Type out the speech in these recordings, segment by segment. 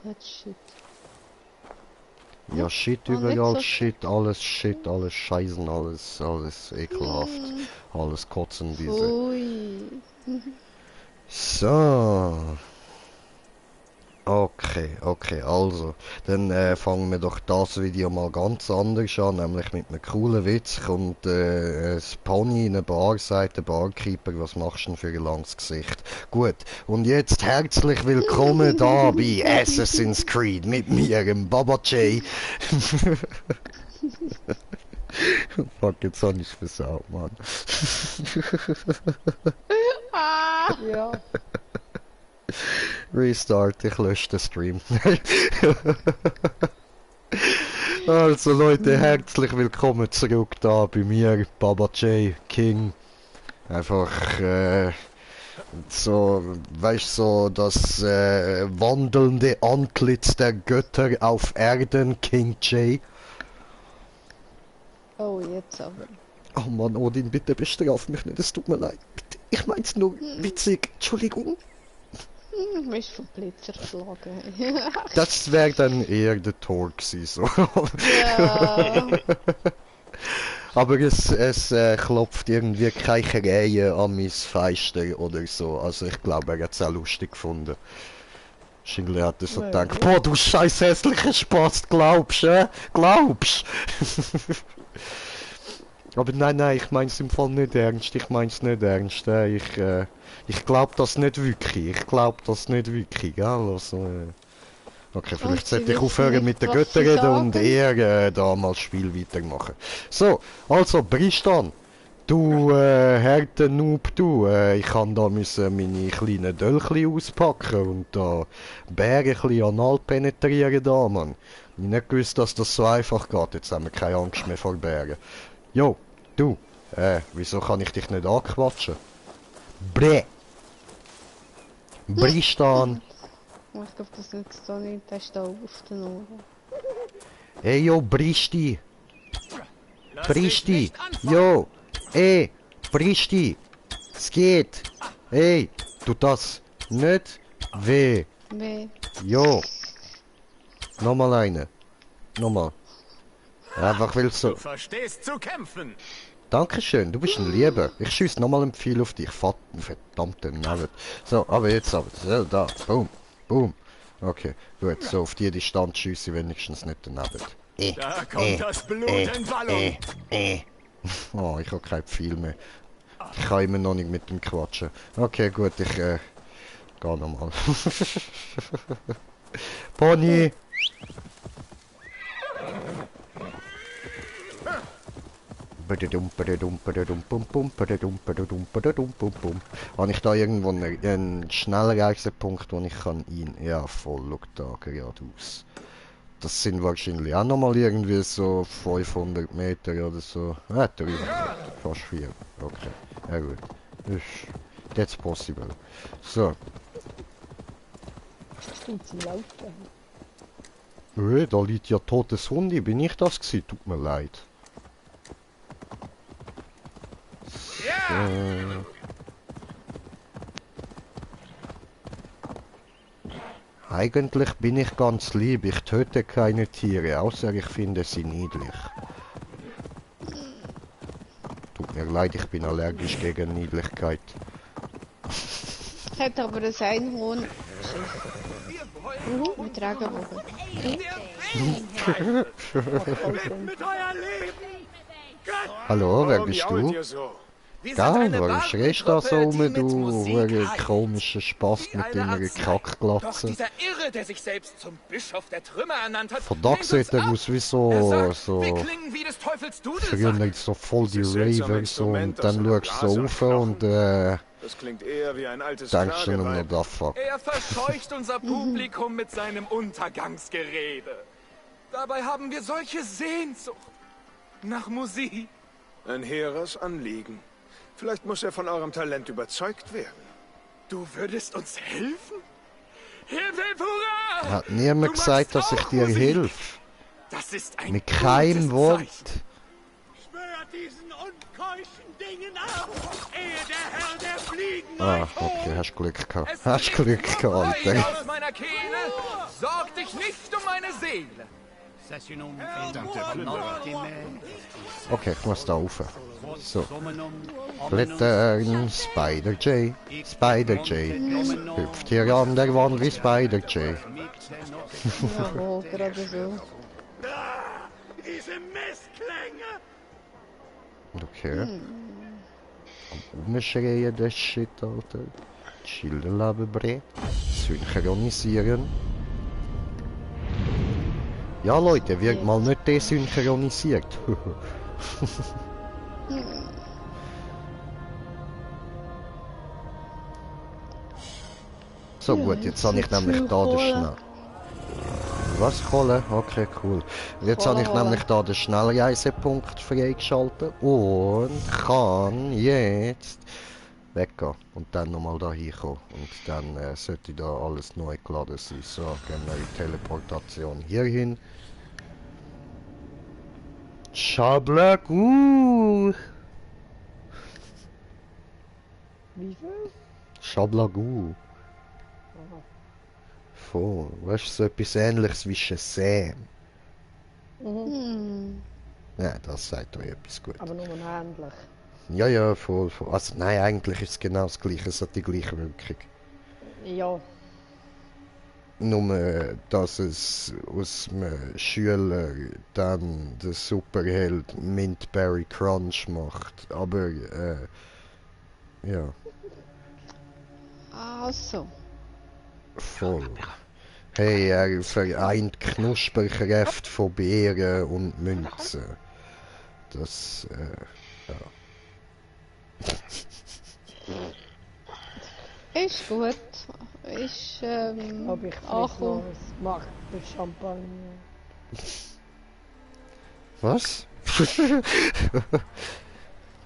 hat Shit. Ja, Shit überall, Shit, alles Scheißen, alles ekelhaft, alles kotzen diese. Ui. So. Okay, also, dann fangen wir doch das Video mal ganz anders an, nämlich mit einem coolen Witz. Kommt das Pony in eine Bar, sagt der Barkeeper, was machst du denn für ein langes Gesicht? Gut, und jetzt herzlich willkommen da bei Assassin's Creed mit mir, dem Baba J. Fuck, jetzt hab ich's versaut, Mann. Ja. Restart, ich lösche den Stream. Also Leute, herzlich willkommen zurück da bei mir, Baba J, King. Einfach so, weißt so das wandelnde Antlitz der Götter auf Erden, King J. Oh, jetzt aber. Oh Mann, Odin, bitte bestraf mich nicht, es tut mir leid. Bitte. Ich mein's nur witzig, Entschuldigung. Du bist vom Blitzer geschlagen. Das wäre dann eher der Tor gewesen, so. Ja. Aber es klopft irgendwie keine Krähe an mein Fenster oder so. Also ich glaube, er hat es auch lustig gefunden. Wahrscheinlich hat er so gedacht, boah, du scheiß hässlicher Spast, glaubst Glaubst? Aber nein, ich mein's im Fall nicht ernst, ich glaube das nicht wirklich, gell? Also, okay, vielleicht sollte ich aufhören mit den Göttern reden und eher da mal das Spiel weitermachen. So, also, Bristan, du härter Noob, du, ich kann da meine kleinen Dölchli auspacken und da Bären ein bisschen anal penetrieren da, Mann. Ich hab nicht gewusst, dass das so einfach geht, jetzt haben wir keine Angst mehr vor Bären. Jo, du, wieso kann ich dich nicht anquatschen? Bräh! Bristan! Ich glaube, das nützt da nicht, der ist da auf den Ohren. Ey, yo, Bristi! Bristi! Yo! Ey! Bristi! Es geht! Ey! Tut das nicht weh! Weh. Jo! Nochmal eine! Nochmal! Einfach weil so... Du verstehst zu kämpfen! Dankeschön, du bist ein Lieber. Ich schieße nochmal ein Pfeil auf dich, verdammte Navet. So, aber jetzt aber, so, da, boom, boom. Okay, gut, so auf die Distanz schieße ich wenigstens nicht daneben. Da kommt das Blut in Wallung! Oh, ich habe kein Pfeil mehr. Ich kann immer noch nicht mit dem quatschen. Okay, gut, ich geh nochmal. Pony! Habe ich da irgendwo einen Schnellreisepunkt, wo ich kann ihn... Ja, voll, schau da geradeaus. Das sind wahrscheinlich auch nochmal irgendwie so 500 Meter oder so. 300, fast 4. Okay, ja gut. That's possible. So. Stimmt, sie laufen. Da liegt ja totes Hundi. Bin ich das gewesen? Tut mir leid. Eigentlich bin ich ganz lieb, ich töte keine Tiere, außer ich finde sie niedlich. Tut mir leid, ich bin allergisch gegen Niedlichkeit. Ich hätte aber das Einhorn. Mit Regenbogen. Hallo, wer bist du? Geil, warum schreist du da so rum, du komischer Spast mit deiner Kackglatze? Von da sieht er aus wie so früher so voll die Raver so und dann schaust du so rauf und Das klingt eher wie ein altes denkst du nur noch Schlagerweib. da fuck. Er verscheucht unser Publikum mit seinem Untergangsgerede. Dabei haben wir solche Sehnsucht nach Musik. Ein hehres Anliegen. Vielleicht muss er von eurem Talent überzeugt werden. Du würdest uns helfen? Himmel, hurra! Hat niemand gesagt, dass ich dir helfe. Das ist ein Mit keinem gutes Wort. Zeichen. Schwör diesen unkeuschen Dingen auf, ehe der Herr der Fliegen Ah, euch holt. okay, hast Glück gehabt. Es Hast Glück riecht gehabt, Wein Alter. aus meiner Kehle. Sorg dich nicht um meine Seele. Okay, ich muss da rauf. So. Blättern, Spider-J. Spider-J. Hüpft hier an der Wand wie Spider-J. Jawohl, gerade so. Diese Mistklänge! Okay. Am Umschreien, das Shit, Alter. Schilderleben brett. Synchronisieren. Ja, Leute, wird mal nicht desynchronisiert. So gut, jetzt habe ich nämlich da den Schnell. Was, Kohle? Okay, cool. Jetzt habe ich nämlich da den Schnellreisepunkt freigeschaltet und kann jetzt weggehen und dann nochmal da hinkommen. Und dann sollte da alles neu geladen sein. So, gehen wir in Teleportation hierhin. Schablagu! Wie viel? Schablagu. Voll. Weißt du, so etwas ähnliches wie Shazam. Ja, das sagt euch etwas gut. Aber nur ähnlich. Ja, ja, voll, voll. Also, nein, eigentlich ist es genau das gleiche, es hat die gleiche Wirkung. Ja. Nur, dass es aus einem Schüler dann der Superheld Mint Berry Crunch macht. Aber, ja, Also. voll. Hey, er vereint Knusperkräfte von Beeren und Münzen. Das, Ist gut. Ist, Aber ich angekommen. es macht der Champagner. was? Du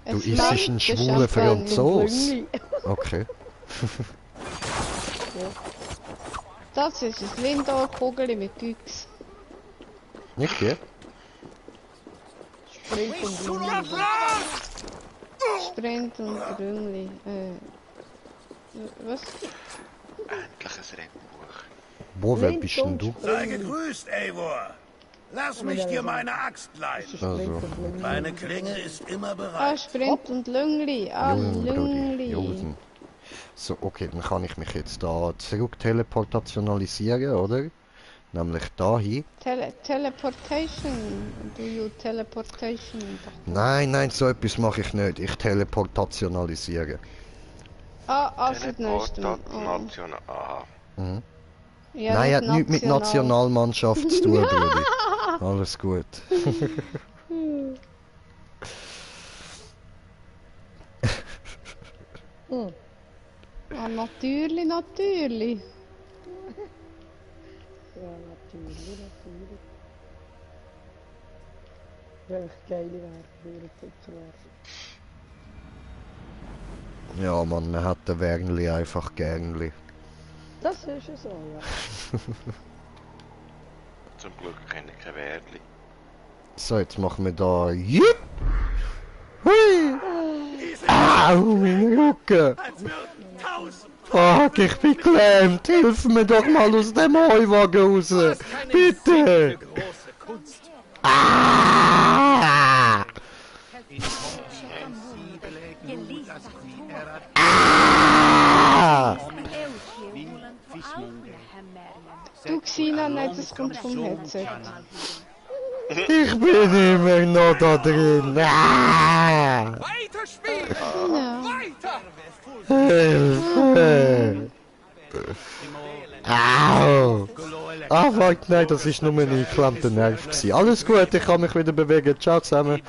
Es isst macht einen den schwulen Champagner. Franzos. Okay. Das ist ein Lindor-Kugel mit Güchs. Nicht hier? Springt und Blumen. Sprint und Grünli. Was? Endlich ein Rennbuch. Wo, wer bist denn du? Sei gegrüßt, Eivor. Lass mich dir meine Axt leihen. Also, Meine Klinge ist immer Ah, bereit. Sprint und Lüngli. Ah, Jungen, Brudi, Lüngli. Josen. So, okay, dann kann ich mich jetzt da zurück teleportationalisieren, oder? Nämlich dahin. Teleportation. Do you teleportation? Nein, nein, so etwas mache ich nicht. Ich teleportationalisiere. Ah, also das nächste Mal. Teleportation, aha. Ja, Nein, hat nichts mit Nationalmannschaft zu tun, Brudi. Alles gut. Ah, natürlich, natürlich. Ja, natürlich. Welche geile Werke zu werfen. Ja, Mann, man hat den Wernli einfach gernli. Das ist ja so, ja. Zum Glück kenne ich kein Wärtli. So, jetzt machen wir da. Jupp! Hui! Au, mein Rücken! Als würden 1000 Fuck, ich bin gelähmt! Hilf mir doch mal aus dem Heuwagen raus! Bitte! Große Kunst. Ah! Ah! Du, Xina, nicht, das kommt vom Headset. Ich bin immer noch da drin! Ah! Weiter spielen! Ja. Weiter! Hilfe! Au! Ah, warte, nein, das ist nur ein eingeklemmter Nerv gewesen. Alles gut, ich kann mich wieder bewegen. Ciao zusammen.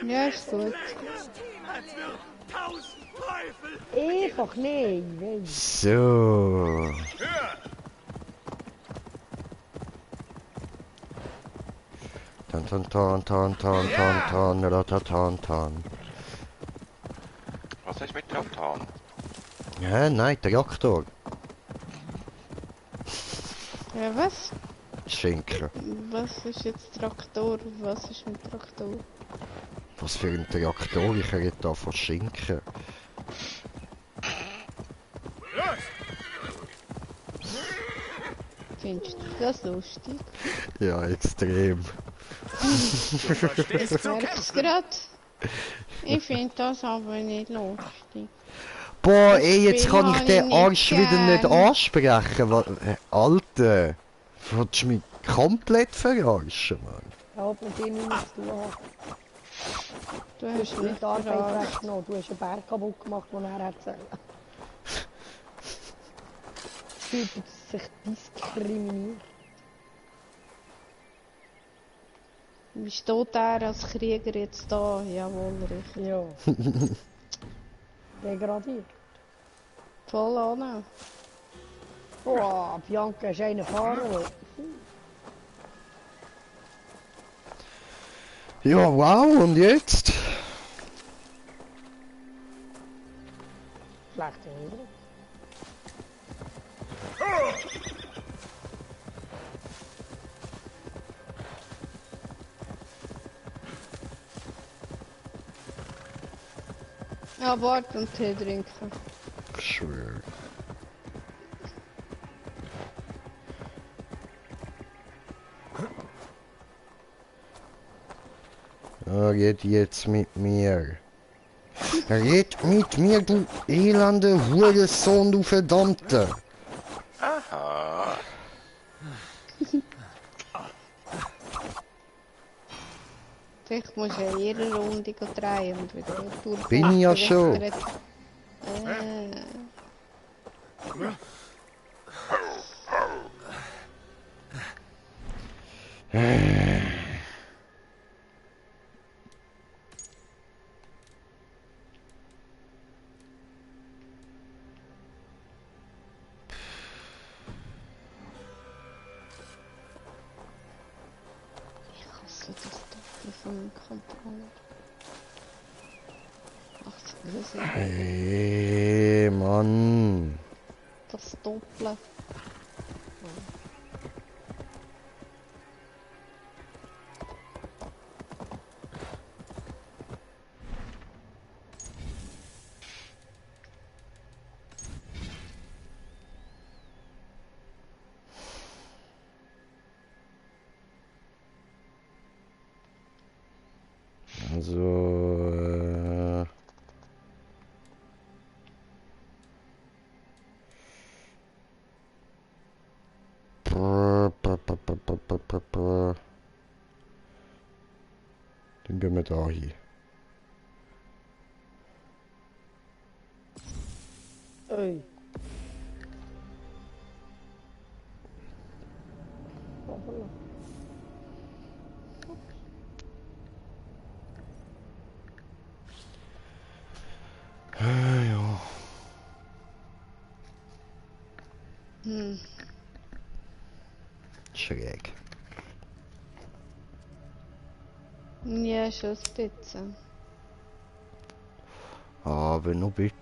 Ja, ist gut. als würden 1000 Teufel. Einfach nein. So. Tan tan tan tan tan tan tan ratatan tan. Was hast du mit Traktan? Ja, nein, Traktor. Ja, was? Schinken. Was ist jetzt Traktor? Was ist mit Traktor? Was für ein Traktor? Ich rede da von Schinken. Findest du das lustig? Ja, extrem. Ich merk's grad. Ich find das aber nicht lustig. Boah, Das ey, jetzt Spiel kann ich habe den ich nicht Arsch wieder nicht gern. ansprechen. Alter, willst du mich komplett verarschen, Mann? Ja, ob mit dir nichts zu tun hat. Du Du hast hast mich nicht die Arbeit verarscht. weggenommen. Du hast einen Berg kaputt gemacht, den er erzählt. Fühlt sich diskriminiert. Wie steht er als Krieger jetzt da? Jawohl, richtig. Ja. Degradiert. Voll an. Boah, Bianca ist eine Fahrer. Ja, wow, und jetzt? Schlechte Eindruck. Ja, warte und Tee trinken. Ich schwör. Red jetzt mit mir. Red mit mir, du elende Hurensohn, du Verdammte. Aha. Vielleicht musst du in jeder Runde drehen und wieder durch. Bin ich ja schon. Ich hasse das Doppel von dem Controller. Ach, das ist Hey, Mann. das Doppel. Also, dann gehen wir da hin. Ui. Hoppala. Ja. Schräg. Ja, schon jetzt. Aber noch bitte.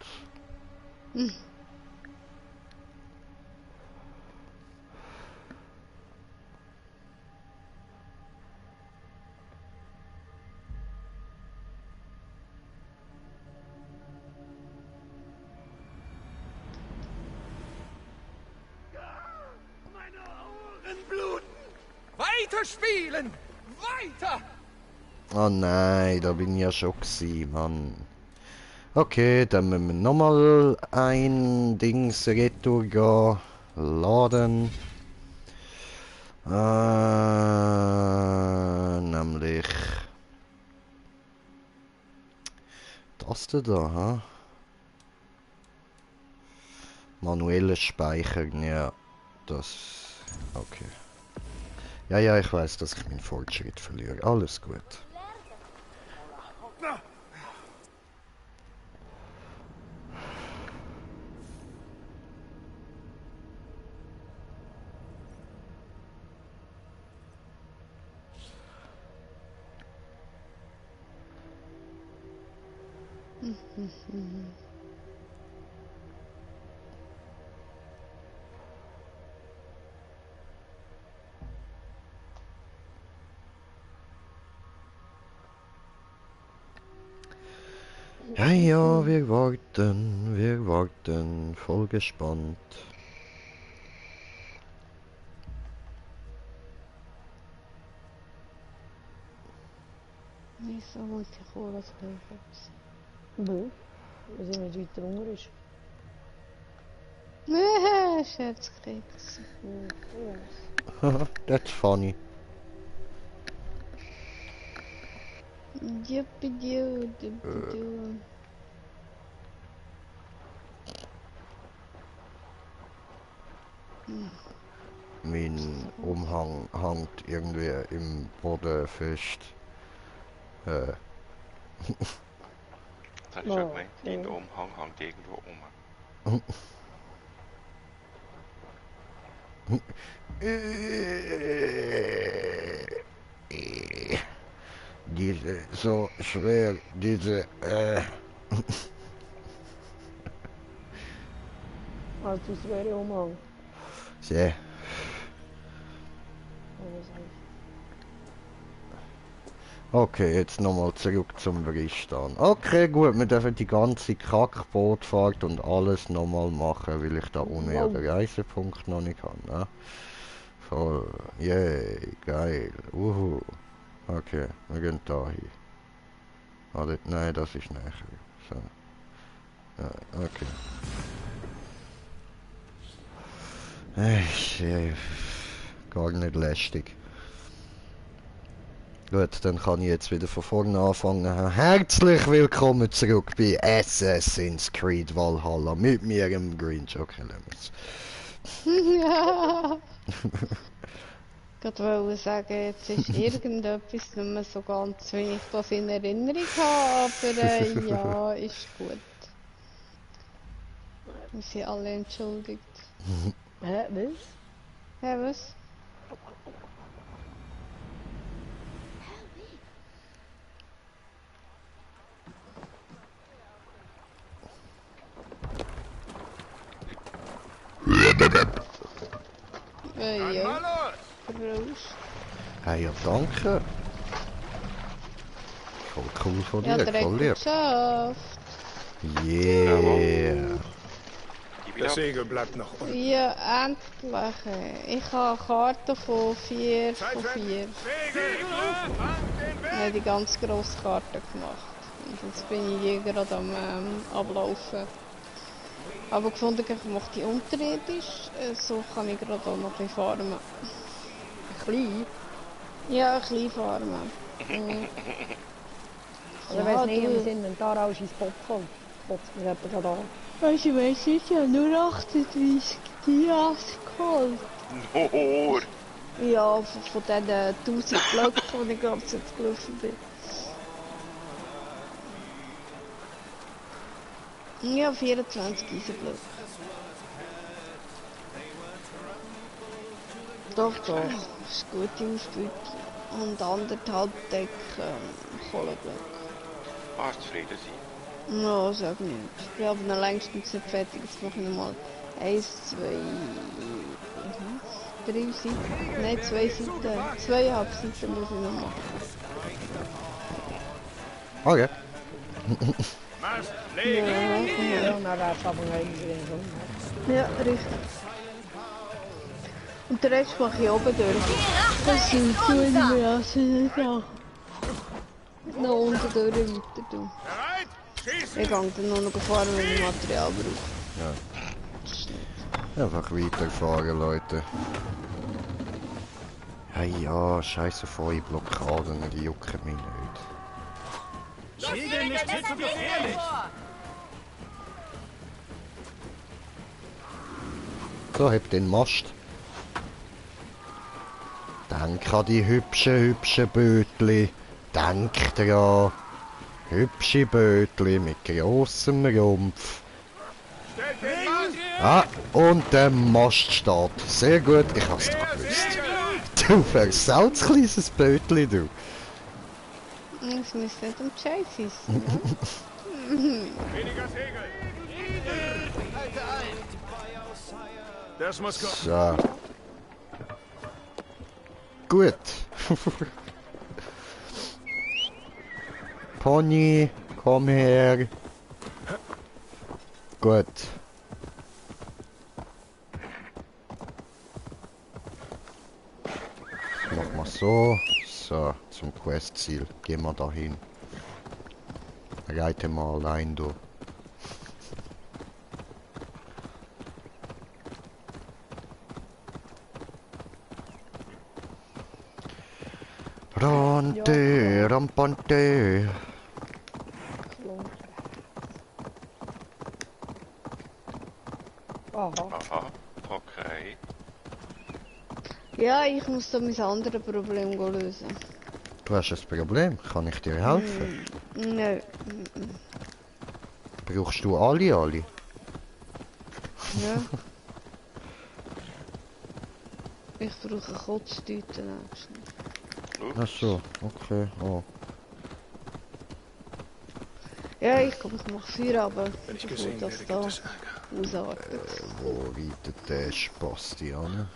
Meine Ohren bluten! Weiter spielen! Weiter! Oh nein, da bin ich ja schon gewesen, Mann. Okay, dann müssen wir nochmal ein Dings retour gehen. Laden. Nämlich das da, ha? Manuelles Speichern, ja. Das. Okay. Ja, ja, ich weiß, dass ich meinen Fortschritt verliere. Alles gut. Ja, ja, wir warten, voll gespannt. Wieso muss ich Kohle kaufen? Bö. Wir sind nicht weiter runter ist. Nee, Scherzkeks. Ja. That's funny. Juppidi, juppidi. Mein Umhang hängt irgendwie im Boden fest. Das habe ich schon Oh, gemeint. ja. Dein Umhang hängt irgendwo um. Diese, so schwer, diese, Also das wäre Umhang. sehr. Okay, jetzt nochmal zurück zum Berichtstand. Okay, gut, wir dürfen die ganze Kackbootfahrt und alles nochmal machen, weil ich da ohne Wow. den Reisepunkt noch nicht habe. Ne? Voll, yay, geil, Okay, wir gehen da hin. Nein, das ist näher. So. Ja, okay. Gar nicht lästig. Gut, dann kann ich jetzt wieder von vorne anfangen. Herzlich willkommen zurück bei Assassin's Creed Valhalla mit mir im Grinch. Okay, lassen Ja. Ich wollte sagen, jetzt ist irgendetwas nicht mehr so ganz, wie ich das in Erinnerung habe, aber ja, ist gut. Wir sind alle entschuldigt. Hä, was? Ja, was? Ja, Prost. Hey, ja, danke. Voll cool von Ja, dir, direkt voll lieb. geschafft. Yeah. Gib Das ab. Segel bleibt noch unten. Ja, endlich. Ich habe eine Karte von 4 von 4. Segel! Ich habe die ganz grosse Karte gemacht. Und jetzt bin ich hier gerade am Ablaufen. Aber gefunden, ich mache die unterirdisch. So kann ich gerade auch noch ein bisschen farmen. Klein? Ja, ein bisschen farmen. Mhm. Oder weiss nicht, im Inventar alles ins Pot voll. Pot, wir haben gerade an. Weißt du, ich habe nur 38 Dias geholt. Nur! Ja, von diesen 1000 Blöcken, die ich gerade jetzt gelaufen bin. Ja, 24 Eisenblöcke. Doch, doch, das ist eine gute Ausbeute. Und 1,5 Decken Kohleblöcke. Kannst zufrieden sein. Ja, sag nicht. Ich bin aber noch längstens nicht fertig. Jetzt mache ich nochmal 1, 2, 3 Seiten. Nein, 2 Seiten. 2,5 Seiten muss ich noch machen. Okay. Ja, Ja, dan wäre es aber noch irgendwie so. ja, richtig. Und den Rest mache ich oben durch. Das ist gut, wir lassen es auch. Noch unten durch weiter tun. Bereit? Schießen! Ich gehe dann nur noch fahren, wenn ich Material brauche. Einfach weiterfahren, Leute. Hey, ja, scheiße volle Blockaden, die jucken mich nicht. Segel nicht zu gefährlich! So, heb den Mast. Denk an die hübschen Bötli. Denk dran. Hübsche Bötli mit grossem Rumpf. Stellt den Mast! Ah, und der Mast steht. Sehr gut, ich hab's doch gewusst. Du versaut's kleines Bötli, du. Es müsste nicht um Scheiße sein. Weniger Segel! Das muss kommen. So. Gut. Pony, komm her. gut. Machen wir so. So, zum Questziel. Gehen wir dahin. Reite mal allein durch. Rampante, rampante. Aha. Aha, okay. Ja, ich muss da mein anderes Problem lösen. Du hast ein Problem. Kann ich dir helfen? Nein. Brauchst du alle? Ja. Ich brauche Kotztüten. Ach so, okay. Oh. Ja, ich glaube, ich mache Feuer, aber Wenn ich bevor gesehen das werde, da gibt es Ärger. ausartet. Wo reitet der Spasti an?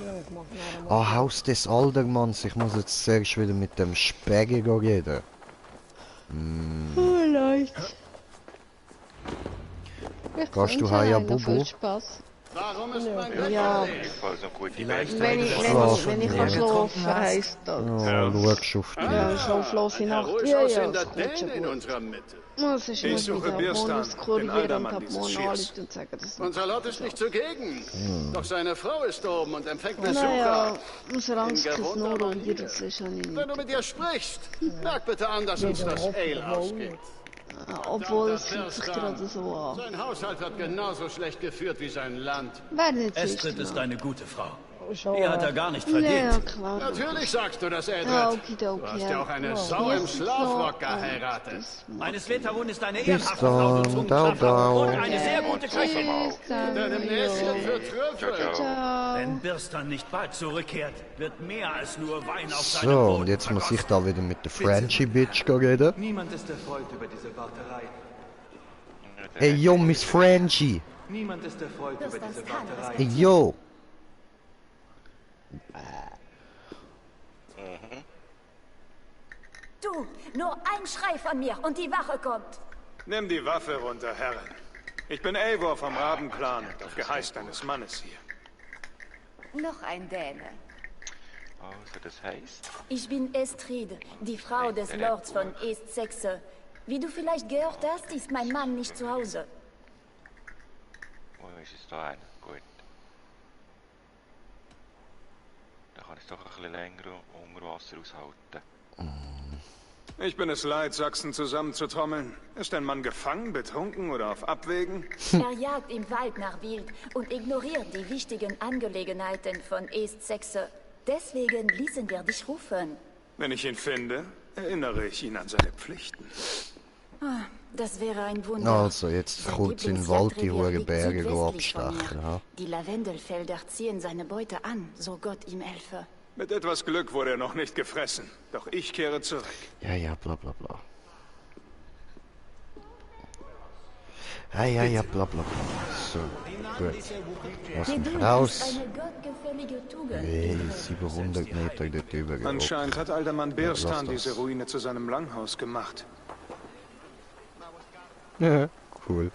Ja, ich mach nachher mal. Ah, Haus des Aldermanns. Ich muss jetzt zuerst wieder mit dem Spägi reden. Oh, leid. Gehst du heim, Bubu? Viel Spaß. Warum ist mein Bett Ja, Jedenfalls noch gute Vielleicht Welt. wenn ich kann schlafen, heisst das. Ja, schau auf dich. Ja, schlaflose Nacht. ruhig Ja, ja, aussehender das kommt schon Däne in gut. unserer Mitte? Es ist Ich immer suche wieder Birstan, Bonus den korrigieren Aldermann und dieses Morgen Schiffs. anrufen und sagen, das ist Unser Lot ist nicht zugegen. Doch seine Frau ist oben und empfängt Besucher. Naja, solange es In kein gewohnter Snowroll ist, ist schon Wenn nicht. du mit ihr sprichst, merk bitte an, dass uns das Ale ausgeht. Obwohl es fühlt sich gerade so an. Sein Haushalt wird genauso schlecht geführt wie sein Land. Wäre nicht so Estrid ist schlimm. eine gute Frau. Schon, Die hat er gar nicht Ja, verdient. klar. Natürlich sagst du das, Ja, Edward. okidoki. Du hast ja auch eine Sau im Schlafrock geheiratet. Meine Svetarun ist eine Bis ehrenhafte Frau dann, zum dau, Zungenklapper dau. und eine sehr gute Köchin. Deinem Näschen für Ciao, Trüffel. ciao. Wenn Birstan nicht bald zurückkehrt, wird mehr als nur Wein auf seinem So, Boden und jetzt muss ich vergossen. da wieder mit der Frenchie Bitch reden. Niemand ist erfreut über diese Warterei. Hey yo, Miss Frenchie. Niemand ist erfreut über diese Warterei. Hey yo. Du, nur ein Schrei von mir und die Wache kommt. Nimm die Waffe runter, Herren. Ich bin Eivor vom Rabenclan und auf Geheiß deines Mannes hier. Noch ein Däne. Also, das heißt, Ich bin Estrid, die Frau des Lords von East Sexe. Wie du vielleicht gehört hast, ist mein Mann nicht zu Hause. wo ist es da einer? Gut. Da kann ich doch ein bisschen länger unter Wasser aushalten. Ich bin es leid, Sachsen zusammenzutrommeln. Ist ein Mann gefangen, betrunken oder auf Abwägen? Er jagt im Wald nach Wild und ignoriert die wichtigen Angelegenheiten von East Sexe. Deswegen ließen wir dich rufen. Wenn ich ihn finde, erinnere ich ihn an seine Pflichten. Das wäre ein Wunder. Also, jetzt Sein kurz in den Wald die Lieblingsjagdrevier hohen liegt Berge südwestlich von abstechen. mir. Ja. Die Lavendelfelder ziehen seine Beute an, so Gott ihm helfe. Mit etwas Glück wurde er noch nicht gefressen. Doch ich kehre zurück. Ja, ja, bla bla bla. Ja, ja, ja, bla bla bla. So, gut. Lass mich Geduld raus. ist eine gottgefällige Tugend. Hey, 700 Meter dort drüber. Anscheinend hat Aldermann Birstan lass das. diese Ruine zu seinem Langhaus gemacht. Ja, cool.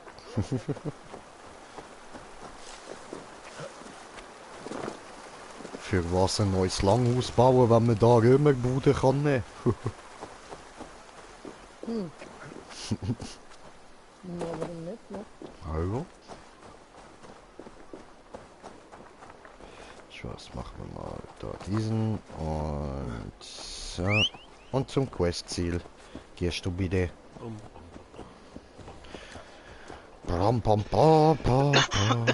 Für was ein neues Langhaus bauen, wenn man da Römerbude kann nehmen? Ja, warum nicht, ne? Also. Was machen wir mal? Da diesen und so. Und zum Questziel. Gehst du bitte? Bram, bam, bam, bam, bam.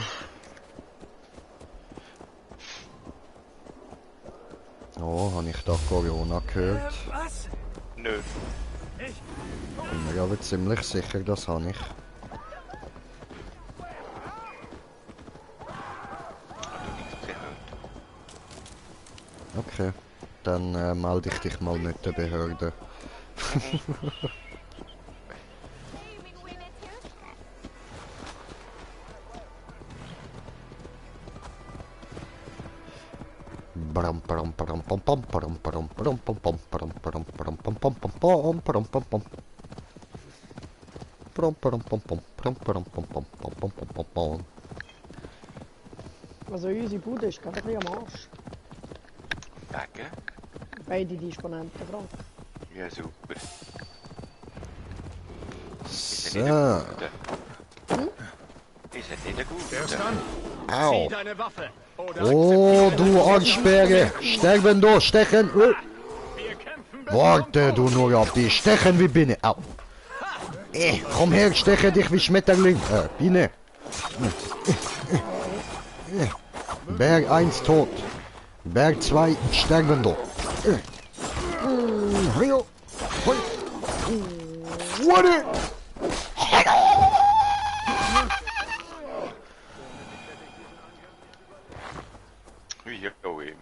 Oh, habe ich da Corona gehört? Was? Nö. Bin mir aber ziemlich sicher, das habe ich. Okay, dann melde ich dich mal mit der Behörde. Bram, bram, bram, pam, pam, bram, bram, bram, pam, pam, bram, bram, bram, pam, pam, pam, pam, bram, pam, pam. Also unsere Bude ist gerade ein bisschen am Arsch. Wegen? Beide Disponenten krank. Ja, super. So. Ist es nicht gut? Au. Deine Waffe. Oder Oh, du Ansperre. Sterben da, stechen. wir kämpfen Warte, du nur ab die stechen wie Biene. Au. Komm her, steche dich wie Schmetterling. Biene. Berg 1 tot. Berg 2 sterben da. Warte. Wie auch immer.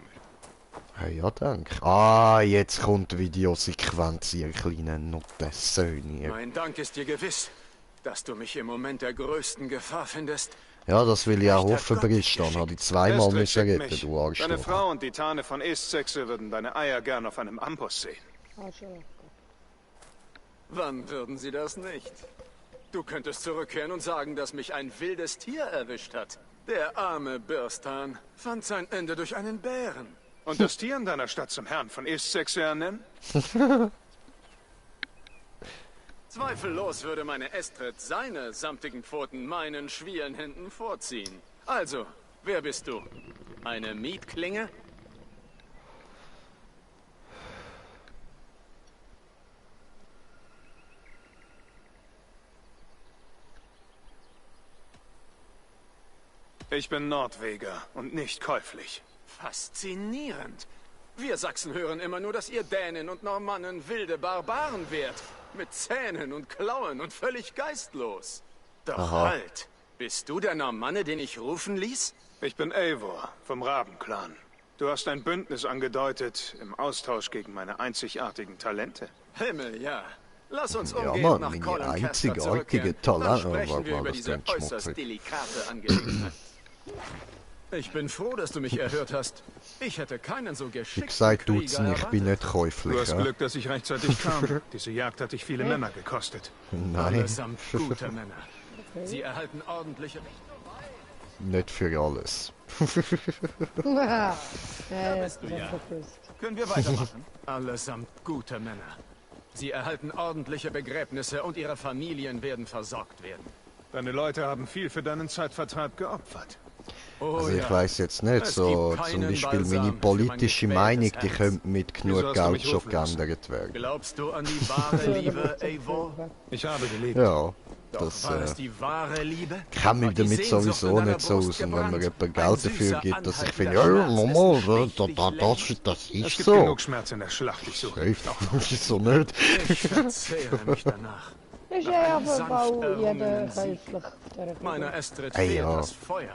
Hey, ja, danke. Ah, jetzt kommt Videosequenz, ihr kleinen Nottensöhne. Mein Dank ist dir gewiss, dass du mich im Moment der größten Gefahr findest. Ja, das will ich auch hoffen, Bristan. Habe ich zweimal müssen retten, mich. du Deine Arschloch. Frau und die Tane von Eastsexe würden deine Eier gern auf einem Amboss sehen. Wann würden sie das nicht? Du könntest zurückkehren und sagen, dass mich ein wildes Tier erwischt hat. Der arme Birstan fand sein Ende durch einen Bären. Und das Tier in deiner Stadt zum Herrn von Eastsexe ernennen? Zweifellos würde meine Estrid seine samtigen Pfoten meinen schwielen Händen vorziehen. Also, wer bist du? Eine Mietklinge? Ich bin Nordweger und nicht käuflich. Faszinierend. Wir Sachsen hören immer nur, dass ihr Dänen und Normannen wilde Barbaren wärt. Mit Zähnen und Klauen und völlig geistlos. Doch Aha. halt. Bist du der Normanne, den ich rufen ließ? Ich bin Eivor vom Rabenclan. Du hast ein Bündnis angedeutet im Austausch gegen meine einzigartigen Talente. Himmel, ja. Lass uns Ja, umgehend Mann, nach meine Coloncaster einzigartige zurückkehren. Dann Talente. sprechen wir War über das diese denn äußerst schmutzig? delikate Angelegenheit. Ich bin froh, dass du mich erhört hast. Ich hätte keinen so Wie geschickten gesagt, tut's Krieger nicht, ich bin erwartet. nicht käuflich. Du hast Ja? Glück, dass ich rechtzeitig kam. Diese Jagd hat dich viele Männer gekostet. Nein, Allesamt gute Männer. Sie erhalten ordentliche... nicht für alles. Ja, bist du ja. Können wir weitermachen? Allesamt gute Männer. Sie erhalten ordentliche Begräbnisse und ihre Familien werden versorgt werden. Deine Leute haben viel für deinen Zeitvertreib geopfert. Oh, Also ich ja. weiß jetzt nicht, Es so gibt zum keinen Beispiel Balsam meine für mein politische gequältes Meinung, die Herz. könnte mit Wieso genug hast du Geld mich schon rufen lassen? geändert werden. Glaubst du an die wahre Liebe, Eivor? Ich habe gelebt. Ja, Doch das war es die wahre Liebe? kann mich Hat die damit Sehnsucht sowieso in deiner nicht so aus. Brust Und wenn mir gebrannt? jemand Ein Geld dafür süßer, gibt, dass ich finde, anhaltender ja, Schmerz, normal, dessen Stich dich das Es ist gibt so. genug Schmerz in der Schlacht. Ich suche nicht Safe. noch. Wieso nicht? Ich verzehre mich danach. Ist Nach ja einem aber sanft auch jeder errungenen Sieg. käuflich auf dieser Meiner Kugel. Estrid Ey, fehlt ja. das Feuer.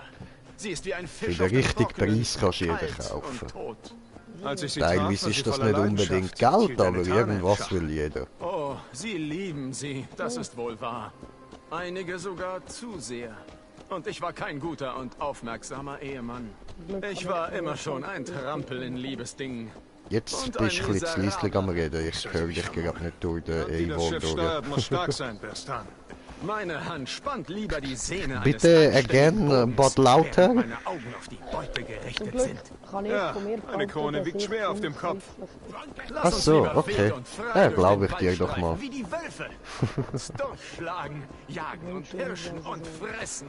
Sie ist wie ein Für Fisch den auf dem richtigen Trockenen, Preis kannst du jeden kalt kaufen. und tot. Als ich sie traf, Teilweise war sie ist das voller nicht unbedingt Leidenschaft. Geld, Hielt eine aber Tane im irgendwas Schach. will jeder. Oh, sie lieben sie, das ist wohl wahr. Einige sogar zu sehr. Und ich war kein guter und aufmerksamer Ehemann. Ich war immer schon ein Trampel in Liebesdingen. Jetzt Und bist du ein ein bisschen leislich am Reden. Ich höre dich gerade nicht durch den Die das Eivor Schiff durch. steuert, muss stark sein, Berstan. Meine Hand spannt lieber die Sehne Bitte eines again, anständigen but Bodens, lauter. während meine Augen auf die Beute Zum gerichtet Glück sind. kann ich Ja, von mir eine behaupten, Krone dass wiegt ich schwer auf dem Kopf. Lass Ach uns so, lieber okay. wild und frei Ja, durch glaub den ich dir Wald doch mal. streifen, wie die Wölfe. Uns durchschlagen, jagen und pirschen und fressen.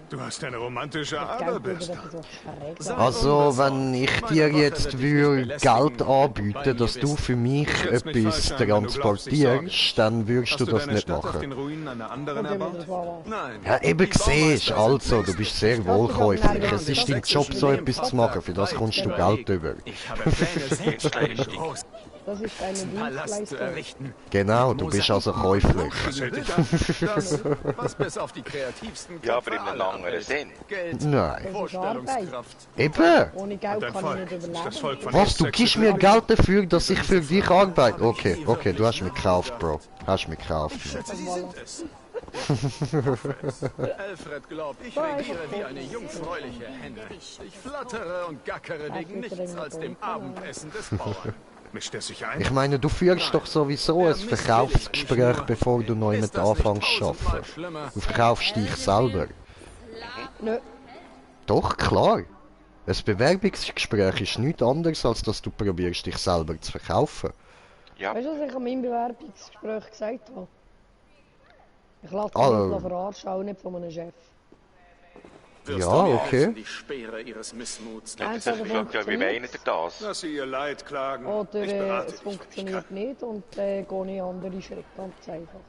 Du hast eine romantische Geld Ader, über Berstan. das so schräg Sei Also, unbesorgt. wenn ich Meine dir Rache jetzt wird dich würde nicht belästigen Geld anbieten, bei dass mir du bist. für mich schätzt mich etwas falsch ein, wenn du glaubst, ich sorge transportierst, dann würdest Hast du du das deine nicht Stadt auf den machen. Ruinen einer anderen Das erbaut? war wahr. Nein. Ja, eben Die siehst Baumeister also, sind du bist sehr wohlkäuflich. Es ist dein Job, so etwas zu machen. Für das kommst du Geld über. Ich habe Pläne, selbst einen großen Das ist eine Palast zu Dienstleistung. errichten. Genau, du bist also käuflich. Das, was bis auf die kreativsten Ja, Köpfe aber in einem aller anderen Welt. Sinn. Geld, Nein. Vorstellungskraft. Eben. Ohne Geld Dein kann Volk ich nicht ist das überleben. Volk von Was, du Eastsexe. gibst mir Geld dafür, dass ich für dich arbeite? Okay, okay, du hast mich gekauft, Bro. Hast mich gekauft. Ich schätze, Sie sind es. Alfred glaubt, ich regiere wie eine jungfräuliche Henne. Ich flattere und gackere wegen nichts als dem Abendessen des Bauern. Mischt er sich ein? Ich meine, du führst doch sowieso ein Verkaufsgespräch, bevor du neu mit anfängst zu arbeiten. Du verkaufst dich selber. Nö. Doch, klar. Ein Bewerbungsgespräch ist nichts anderes, als dass du probierst, dich selber zu verkaufen. Ja. Weißt du, was ich an meinem Bewerbungsgespräch gesagt habe? Ich lasse mich nicht verarschen, auch nicht von einem Chef. Ja, okay. Die Speere ihres Missmuts. Ja, das ist ja, wie meint ihr das? Dass sie ihr Leid klagen. Oder Ich berate es dich, wenn ich funktioniert kann. nicht und dann gehe ich andere Schritte, ganz einfach.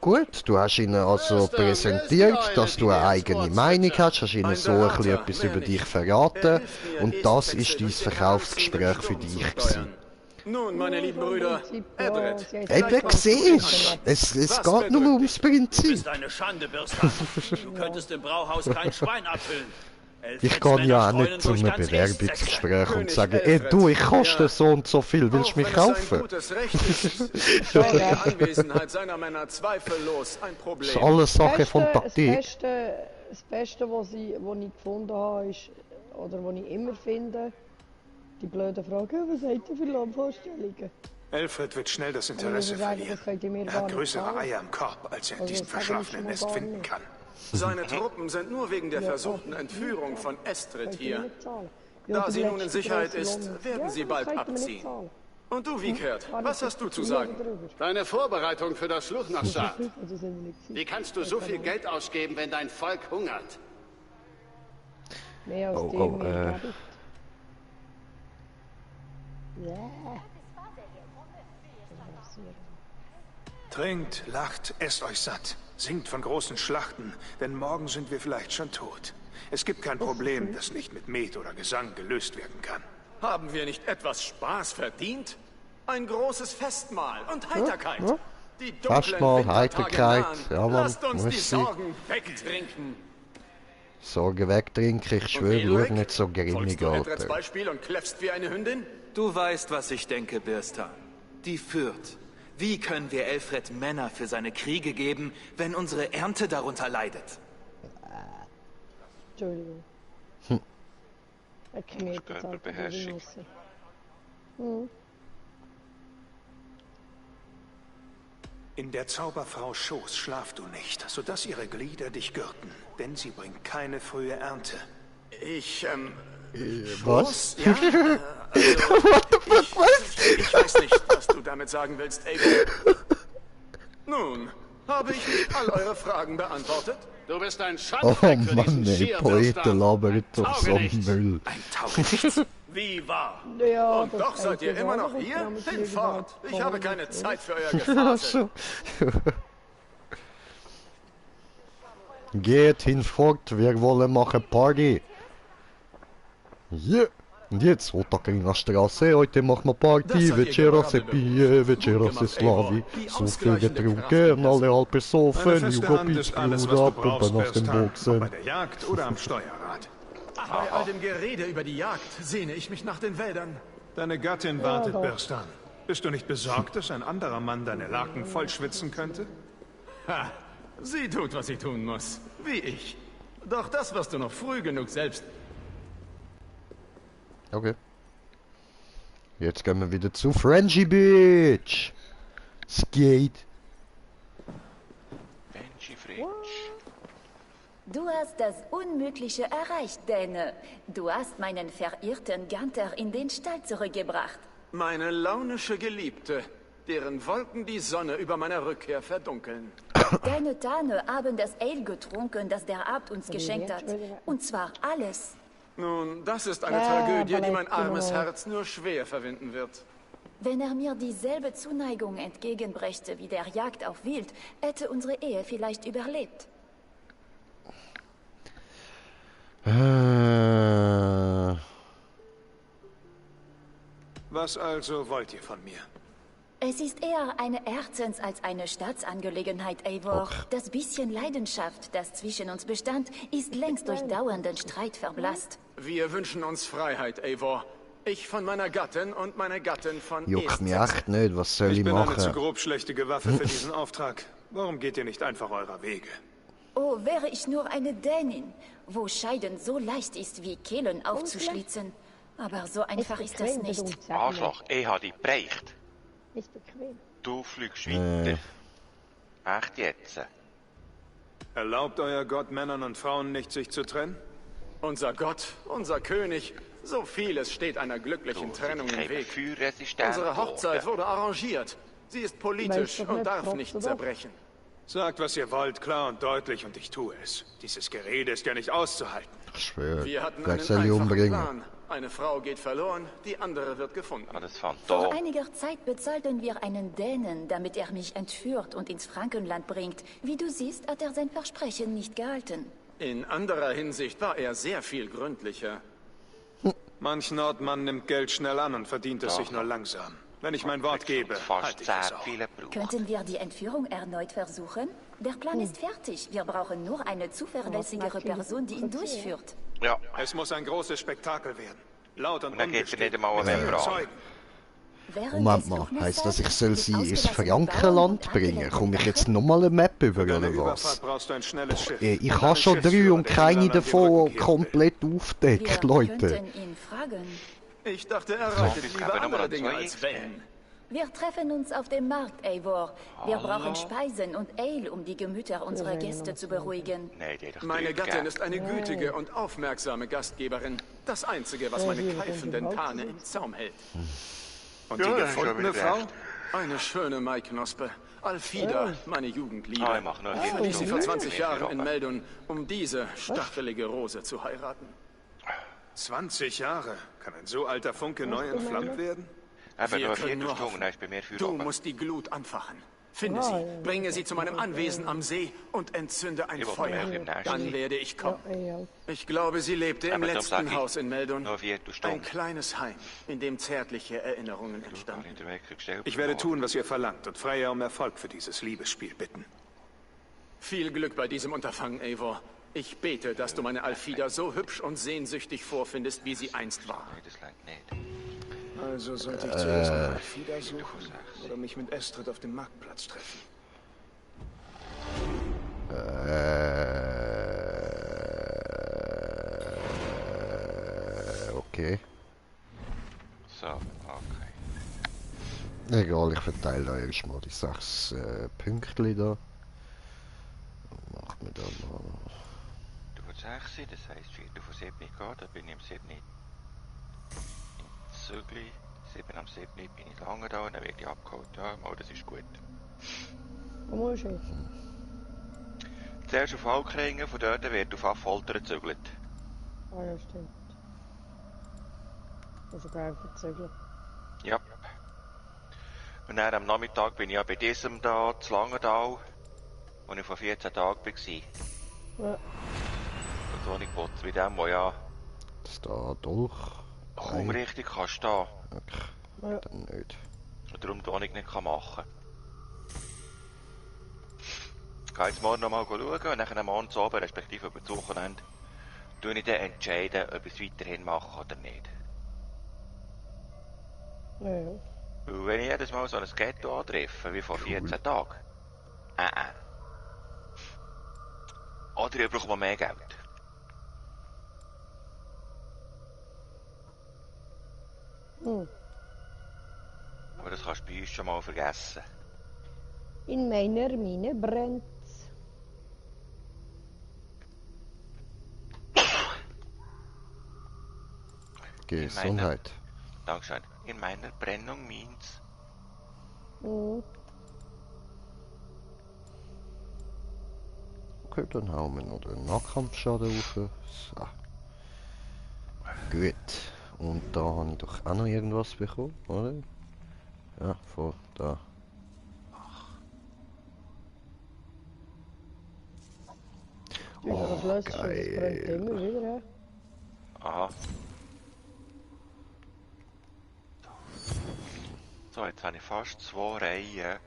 Gut, du hast ihnen also präsentiert, dass du eine eigene Meinung hast, hast ihnen so ein bisschen etwas über dich verraten und das ist dein Verkaufsgespräch für dich gewesen. Nun, meine lieben Brüder, Everett. Eben, siehst es geht nur ums Du Prinzip. bist eine Schande, Birstan. Du könntest im Brauhaus kein Schwein abfüllen. Ich kann ja auch nicht zu einem Bewerbungsgespräch und sagen, ey du, ich koste so und so viel, willst du mich kaufen? Das ist die Anwesenheit seiner Männer zweifellos ein Problem. Das ist alles Sache von Taktik. Das Beste, was ich gefunden habe, ist, oder was ich immer finde, die blöde Frage, was seid ihr für Lohnvorstellungen? Alfred wird schnell das Interesse verlieren. Er hat größere Eier im Korb, als er in diesem verschlafenen Nest finden kann. Seine Truppen sind nur wegen der versuchten Entführung von Estrid hier. Da sie nun in Sicherheit ist, werden sie bald abziehen. Und du, Wiekert, was hast du zu sagen? Deine Vorbereitung für das Fluch nach Saat. Wie kannst du so viel Geld ausgeben, wenn dein Volk hungert? Mehr als Oh, Trinkt, lacht, esst euch satt. Singt von großen Schlachten, denn morgen sind wir vielleicht schon tot. Es gibt kein Problem, das nicht mit Met oder Gesang gelöst werden kann. Haben wir nicht etwas Spaß verdient? Ein großes Festmahl und Heiterkeit. Die dunklen Festmahl, Wintertage Heiterkeit, nahen. ja, Mann, Lasst uns die muss sein. Sorgen wegtrinken. Sorge wegtrinken, ich schwöre, Ulrich, schau nicht so grimmig, folgst du Edreds Alter. Beispiel und kläffst wie eine Hündin? Du weißt, was ich denke, Birstan. Die Fürth. Wie können wir Elfred Männer für seine Kriege geben, wenn unsere Ernte darunter leidet? Entschuldigung. Er kniet jetzt halt die Nüsse. In der Zauberfrau Schoß schlaf du nicht, sodass ihre Glieder dich gürten, denn sie bringt keine frühe Ernte. Was? Ja, What the fuck, was? Ich weiß nicht, was du damit sagen willst, Avery. Nun, habe ich nicht all eure Fragen beantwortet? Du bist ein Oh Schandfleck für diesen Mann, ey, Schierbirstan. Poeten labern doch so Taugenichts. Müll. Ein Taugenichts. Wie wahr? Ja, Und doch seid ihr immer noch hier? Hinfort! Ich habe keine Zeit für euer Gefasel. Geht hinfort, wir wollen machen Party. Yeah. Und jetzt, Otakarina Straße, heute machen wir Party, Večera se pije, Večera se slavi. So viel getrunken, alle halb besoffen, Jugo Pitz, Blut ab und dann auf den Bei Boxen. der Jagd oder am Steuerrad. Bei all dem Gerede über die Jagd sehne ich mich nach den Wäldern. Deine Gattin wartet, Birstan. Bist du nicht besorgt, dass ein anderer Mann deine Laken vollschwitzen könnte? Ha! Sie tut, was sie tun muss. Wie ich. Doch das wirst du noch früh genug selbst. Okay. Jetzt gehen wir wieder zu Frenchy Beach. Skate. Du hast das Unmögliche erreicht, Däne. Du hast meinen verirrten Ganter in den Stall zurückgebracht. Meine launische Geliebte, deren Wolken die Sonne über meiner Rückkehr verdunkeln. Deine Tane haben das Ale getrunken, das der Abt uns geschenkt hat. Und zwar alles. Nun, das ist eine Tragödie, die mein armes Herz nur schwer verwinden wird. Wenn er mir dieselbe Zuneigung entgegenbrächte wie der Jagd auf Wild, hätte unsere Ehe vielleicht überlebt. Was also wollt ihr von mir? Es ist eher eine Herzens- als eine Staatsangelegenheit, Eivor. Okay. Das bisschen Leidenschaft, das zwischen uns bestand, ist längst durch dauernden Streit verblasst. Wir wünschen uns Freiheit, Eivor. Ich von meiner Gattin und meine Gattin von Juckt mich echt nicht, was soll ich Ich bin eine zu machen? grobschlächtige Waffe für diesen Auftrag. Warum geht ihr nicht einfach eurer Wege? Oh, wäre ich nur eine Dänin, wo Scheiden so leicht ist wie Kehlen aufzuschlitzen. Aber so einfach ist das nicht. Arschloch, ich habe dich bereicht. Ist bequem. Du fliegst weiter. Echt jetzt? Erlaubt euer Gott Männern und Frauen nicht, sich zu trennen? Unser Gott, unser König, so vieles steht einer glücklichen Trennung im Weg. Unsere Hochzeit wurde arrangiert. Sie ist politisch und darf nicht zerbrechen. Sagt, was ihr wollt, klar und deutlich, und ich tue es. Dieses Gerede ist ja nicht auszuhalten. Ich schwöre, Wir hatten wer einen soll ich einfachen umbringen? Plan. Eine Frau geht verloren, die andere wird gefunden. Vor einiger Zeit bezahlten wir einen Dänen, damit er mich entführt und ins Frankenland bringt. Wie du siehst, hat er sein Versprechen nicht gehalten. In anderer Hinsicht war er sehr viel gründlicher. Manch Nordmann nimmt Geld schnell an und verdient es sich nur langsam. Wenn ich mein Wort gebe, halte ich es auch. Könnten wir die Entführung erneut versuchen? Der Plan ist fertig. Wir brauchen nur eine zuverlässigere Person, die ihn durchführt. Ja. Es muss ein großes Spektakel werden. Laut und unbestimmt. Moment mal, heisst das, ich soll sie ins Frankenland bringen? Komme ich jetzt nochmal eine Map über oder was? Ich habe schon 3 und keine davon komplett aufgedeckt, Leute. Ich dachte, er reitet lieber andere Dinge als Wellen. Wir treffen uns auf dem Markt, Eivor. Wir brauchen Speisen und Ale, um die Gemüter unserer Gäste zu beruhigen. Meine Gattin ist eine gütige und aufmerksame Gastgeberin. Das Einzige, was meine keifenden Tane im Zaum hält. Und die gefundene Frau? Eine schöne Maiknospe. Alfida, meine Jugendliebe. Ich verließ sie vor 20 Jahren in Meldon, um diese stachelige Rose zu heiraten. 20 Jahre? Kann ein so alter Funke neu entflammt werden? Wir können nur hoffen. Du musst die Glut anfachen. Finde sie, bringe sie zu meinem Anwesen am See und entzünde ein Feuer. Dann werde ich kommen. Ich glaube, sie lebte im letzten Haus in Meldon. Ein kleines Heim, in dem zärtliche Erinnerungen entstanden. Ich werde tun, was ihr verlangt und Freya um Erfolg für dieses Liebesspiel bitten. Viel Glück bei diesem Unterfangen, Eivor. Ich bete, dass du meine Alfida so hübsch und sehnsüchtig vorfindest, wie sie einst war. Also sollte ich zuerst nach Alfida suchen oder mich mit Estrid auf dem Marktplatz treffen. Okay. So, okay. Egal, ich verteile euch erstmal die 6 Pünktchen da. Macht mir da mal. Du von 6, das heisst 4 von 7 gehen, da bin ich am 7 nicht. Zügli, 7 am 7 bin ich lange da und dann werde ich abgeholt. Ja, mal, das ist gut. Wo ist es? Zuerst auf Alkringen, von dort wird auf Affolter gezügelt. Ah ja, stimmt. Also gar nicht verzögert. Ja. Und dann am Nachmittag bin ich ja bei diesem da, zu Langendal, wo ich vor 14 Tagen war. Ja. Und so nicht geputzt wie dem, wo ja... Das da durch. Kaum richtig kann stehen. Okay. Ja. Dann nicht. Und darum kann ich nicht machen. Ich gehe jetzt morgen nochmal schauen und dann morgen zu oben, respektive über das Wochenende, entscheide ich dann entscheiden, ob ich es weiterhin mache oder nicht. Ja. Weil wenn ich jedes Mal so ein Ghetto antreffe, wie vor 14 Tagen, oder ich brauche mal mehr Geld. Aber das kannst du bei uns schon mal vergessen. In meiner Mine brennt. Gesundheit. Dankeschön. In meiner Brennung means. Okay, dann hauen wir noch den Nahkampfschaden rauf. So. Gut. Und da habe ich doch auch noch irgendwas bekommen, oder? Ja, von da. Oh, geil. Das brennt immer wieder. Aha. So, jetzt habe ich fast 2 Reihen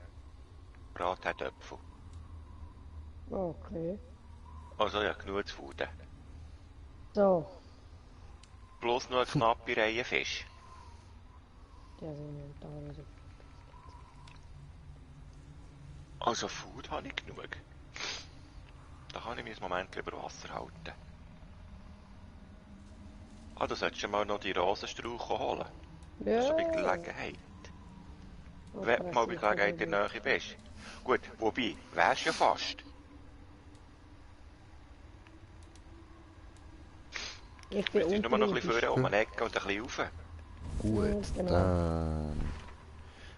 Bratherdöpfel. Okay. Also ja, genug zu fuden. So. Bloß nur eine knappe Reihe Fisch. Ja, so nicht da. Also Food habe ich genug. Da kann ich mich ein Moment über Wasser halten. Ah, du solltest mal noch die Rosenstrauch holen. Ja. Das ist bei Gelegenheit. Wenn du mal bei Gelegenheit in der Nähe bist. Gut, wobei, wärst ja fast. Ich bin unten. Nur noch ein bisschen vorne um eine Ecke und ein bisschen rauf. Gut, Ja, genau. dann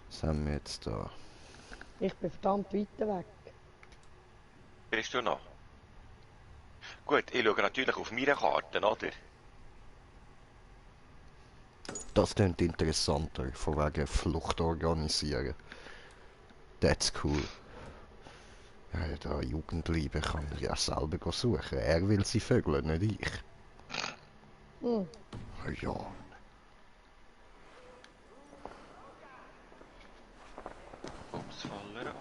sind wir jetzt da. Ich bin verdammt weit weg. Bist du noch? Gut, ich schaue natürlich auf meine Karten, oder? Das klingt interessanter, von wegen Flucht organisieren. That's cool. Ja, da Jugendliebe kann ich ja selber suchen. Er will sie vögeln, nicht ich. Hm. Ja. Bumsfaller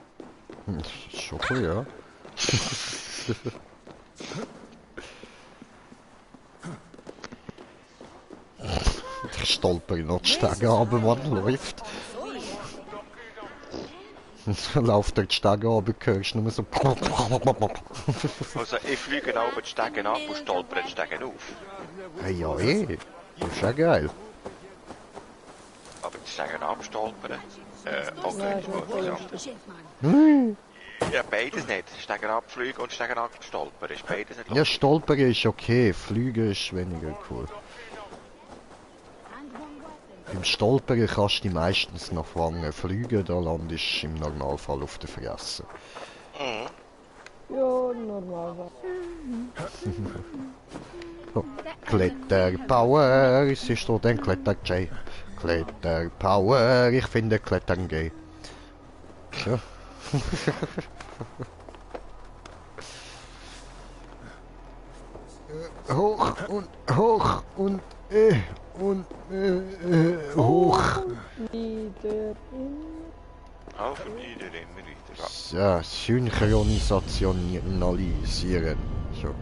an. Schon cool, ja. Ich stolper noch die Stege runter, wenn läuft. Dann läuft er die Stege runter, hörst du nur so... Also ich fliege auch die Stege ab und stolper die Stege auf. Ja, eh. Das ist ja geil. Aber die Stege abstolpern? Okay, ja. Ja, beides nicht. Stegen abfliegen und Stegen abstolpern ist beides nicht. Ja, stolpern ist okay, fliegen ist weniger cool. Beim Stolpern kannst du dich meistens noch fangen. Fliegen, da landest du im Normalfall auf der Fresse. Ja, normal. Oh, Kletterpower, es ist doch ein Kletter-J. Kletterpower, ich finde Klettern gay. Ja. Hoch und hoch und hoch. Auf und nieder, immer wieder. Ja, synchronisieren. So.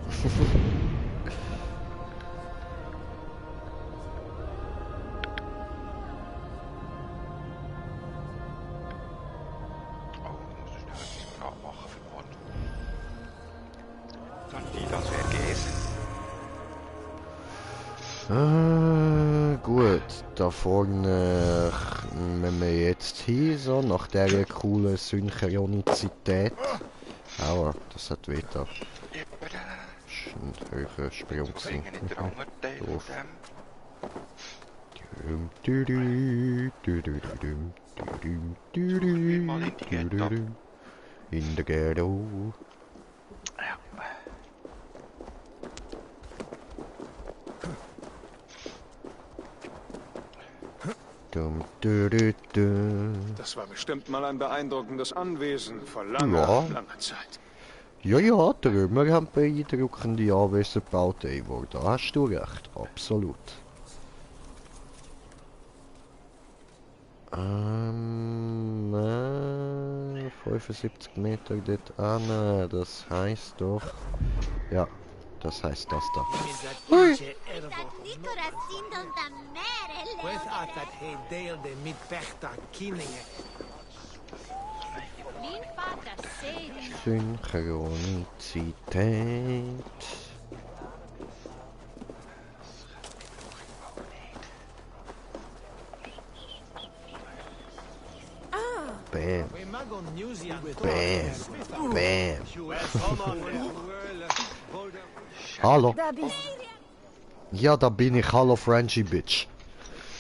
Gut, da vorne müssen wir jetzt hin, so, nach dieser coolen Synchronizität. Aua, das hat weh da. Das ist ein höherer Sprung. Doof. In der Ghetto. Das war bestimmt mal ein beeindruckendes Anwesen vor langer, langer Zeit. Ja, ja, die Römer haben beeindruckende Anwesen gebaut, Eivor. Da hast du recht, absolut. 75 Meter dort an, das heißt doch... Ja, das heißt das da. Hui! Synchronizität. Bam. Bam. Bam. Hallo. Ja, da bin ich. Hallo, Frenchie Bitch.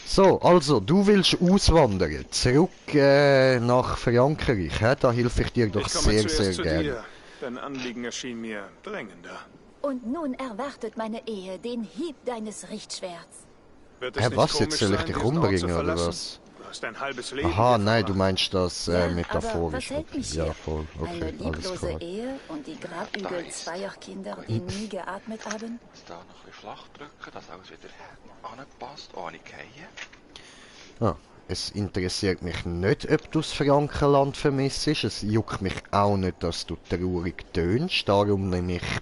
So, also, du willst auswandern. Zurück nach Frankreich. He? Da helfe ich dir doch sehr, sehr gerne. Dein Anliegen erschien mir drängender. Und nun erwartet meine Ehe den Hieb deines Richtschwerts. Hä, was? Jetzt soll ich dich umbringen, oder was? Ein halbes Leben. Aha, nein, du meinst das metaphorisch. Aber was hält mich ja, hier? voll. Okay, Eine alles lieblose klar. Ehe und die Grabügel zweier Kinder, die nie geatmet haben? Jetzt da noch ein bisschen flach drücken, dass alles wieder anpasst, ohne Fallen. Ah, es interessiert mich nicht, ob du das Frankenland vermisst. Es juckt mich auch nicht, dass du traurig tönst. Darum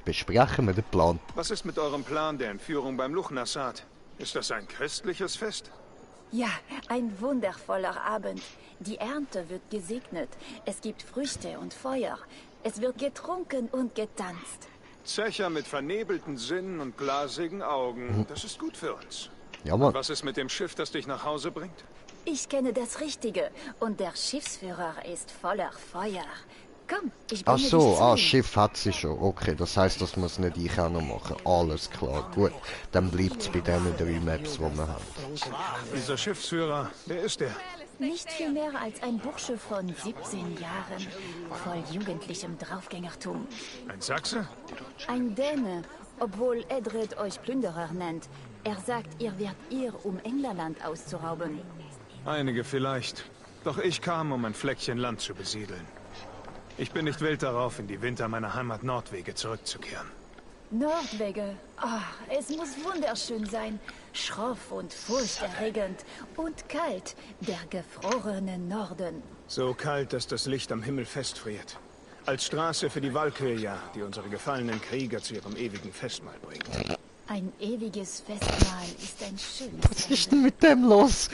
besprechen wir den Plan. Was ist mit eurem Plan der Entführung beim Luchnassad? Ist das ein christliches Fest? Ja, ein wundervoller Abend. Die Ernte wird gesegnet. Es gibt Früchte und Feuer. Es wird getrunken und getanzt. Zecher mit vernebelten Sinnen und glasigen Augen. Das ist gut für uns. Ja, Mann. Und was ist mit dem Schiff, das dich nach Hause bringt? Ich kenne das Richtige und der Schiffsführer ist voller Feuer. Komm, ich bringe Ach so, dich zu ihm. Schiff hat sie schon. Okay, das heißt, das muss nicht ich auch noch machen. Alles klar, gut. Dann bleibt es bei den 3 Maps, die wir haben. Dieser Schiffsführer, wer ist der? Nicht viel mehr als ein Bursche von 17 Jahren, voll jugendlichem Draufgängertum. Ein Sachse? Ein Däne, obwohl Edred euch Plünderer nennt. Er sagt, ihr werdet ihr, um Englerland auszurauben. Einige vielleicht. Doch ich kam, um ein Fleckchen Land zu besiedeln. Ich bin nicht wild darauf, in die Winter meiner Heimat Nordwege zurückzukehren. Nordwege? Ach, es muss wunderschön sein. Schroff und furchterregend. Und kalt. Der gefrorene Norden. So kalt, dass das Licht am Himmel festfriert. Als Straße für die Valkyria, die unsere gefallenen Krieger zu ihrem ewigen Festmahl bringt. Ein ewiges Festmahl ist ein schönes Was ist denn mit dem los?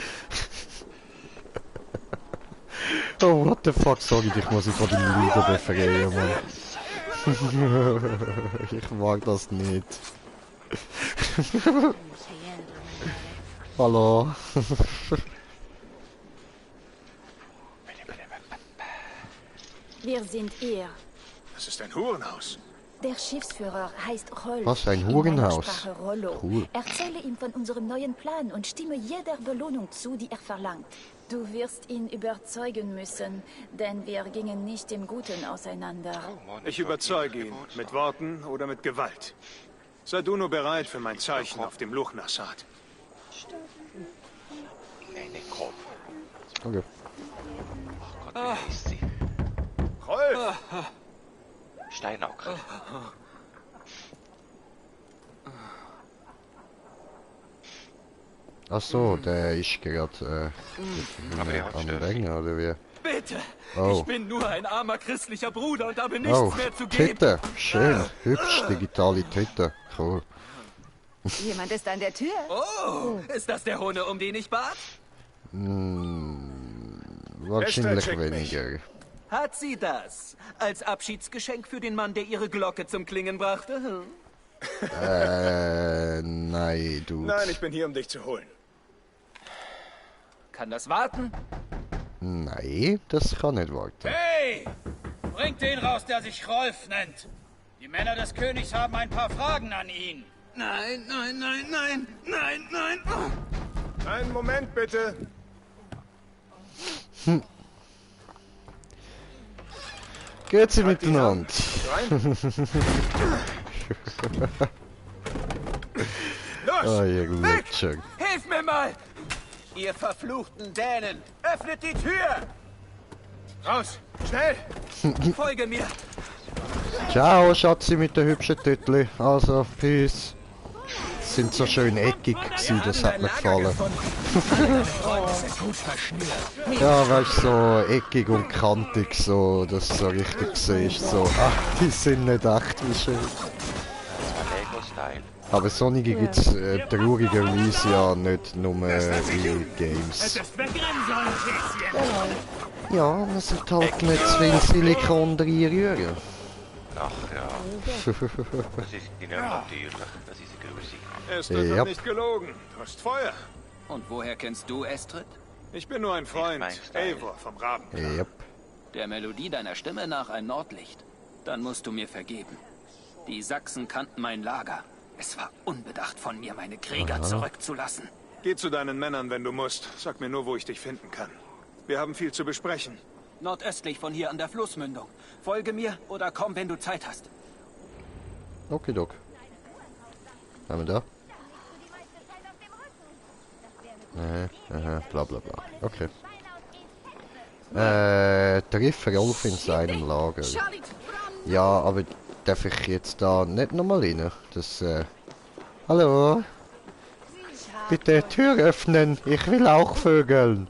Oh, what the fuck, sorry, ich muss mich von den Lieder befreien, Mann. Ich mag das nicht. Hallo. Wir sind ihr. Das ist ein Hurenhaus. Der Schiffsführer heißt Rolf. Was, ein in meiner Hurenhaus? Sprache Rollo. Cool. Erzähle ihm von unserem neuen Plan und stimme jeder Belohnung zu, die er verlangt. Du wirst ihn überzeugen müssen, denn wir gingen nicht im Guten auseinander. Ich überzeuge ihn, mit Worten oder mit Gewalt. Sei du nur bereit für mein Zeichen auf dem Luch Nassat. Okay. Ach Gott, wie heißt sie? Rolf! Steinauker. Ach so, der ist gerade am Ringen, oder wie? Bitte! Oh. Ich bin nur ein armer christlicher Bruder und habe nichts mehr zu geben. Tüte, schön, hübsch, digitale Tüte, cool. Jemand ist an der Tür. Oh, ist das der Hunde, um den ich bat? Wahrscheinlich weniger. Hat sie das? Als Abschiedsgeschenk für den Mann, der ihre Glocke zum Klingen brachte? Nein, du. Nein, ich bin hier, um dich zu holen. Kann das warten? Nein, das kann nicht warten. Hey! Bringt den raus, der sich Rolf nennt. Die Männer des Königs haben ein paar Fragen an ihn. Nein, nein, nein, nein, nein, nein. Oh. Einen Moment, bitte. Geht sie miteinander? Los! Oh, ihr Lutscher. Hilf mir mal! Ihr verfluchten Dänen! Öffnet die Tür! Raus! Schnell! Folge mir! Ciao, Schatzi mit der hübschen Tütli. Also, peace. Sind so schön eckig gewesen, das hat mir gefallen. Ja, weißt du, so eckig und kantig, so, dass du so richtig siehst, so, ach, die sind nicht echt, wie schön. Aber solche gibt's traurigerweise ja nicht nur in Games. Ja, man sollte halt nicht zu viel Silikon reinrühren. Ach ja. Das ist nicht natürlich, das ist grusig. Estrid hat nicht gelogen. Du hast Feuer. Und woher kennst du Estrid? Ich bin nur ein Freund. Eivor vom Raben. Yep. Der Melodie deiner Stimme nach ein Nordlicht. Dann musst du mir vergeben. Die Sachsen kannten mein Lager. Es war unbedacht von mir, meine Krieger zurückzulassen. Geh zu deinen Männern, wenn du musst. Sag mir nur, wo ich dich finden kann. Wir haben viel zu besprechen. Nordöstlich von hier an der Flussmündung. Folge mir oder komm, wenn du Zeit hast. Okay, Doc. Haben wir da? Bla bla bla. Okay. Triff Rolf in seinem Lager. Ja, aber darf ich jetzt da nicht nochmal rein? Das, Hallo? Bitte Tür öffnen, ich will auch vögeln.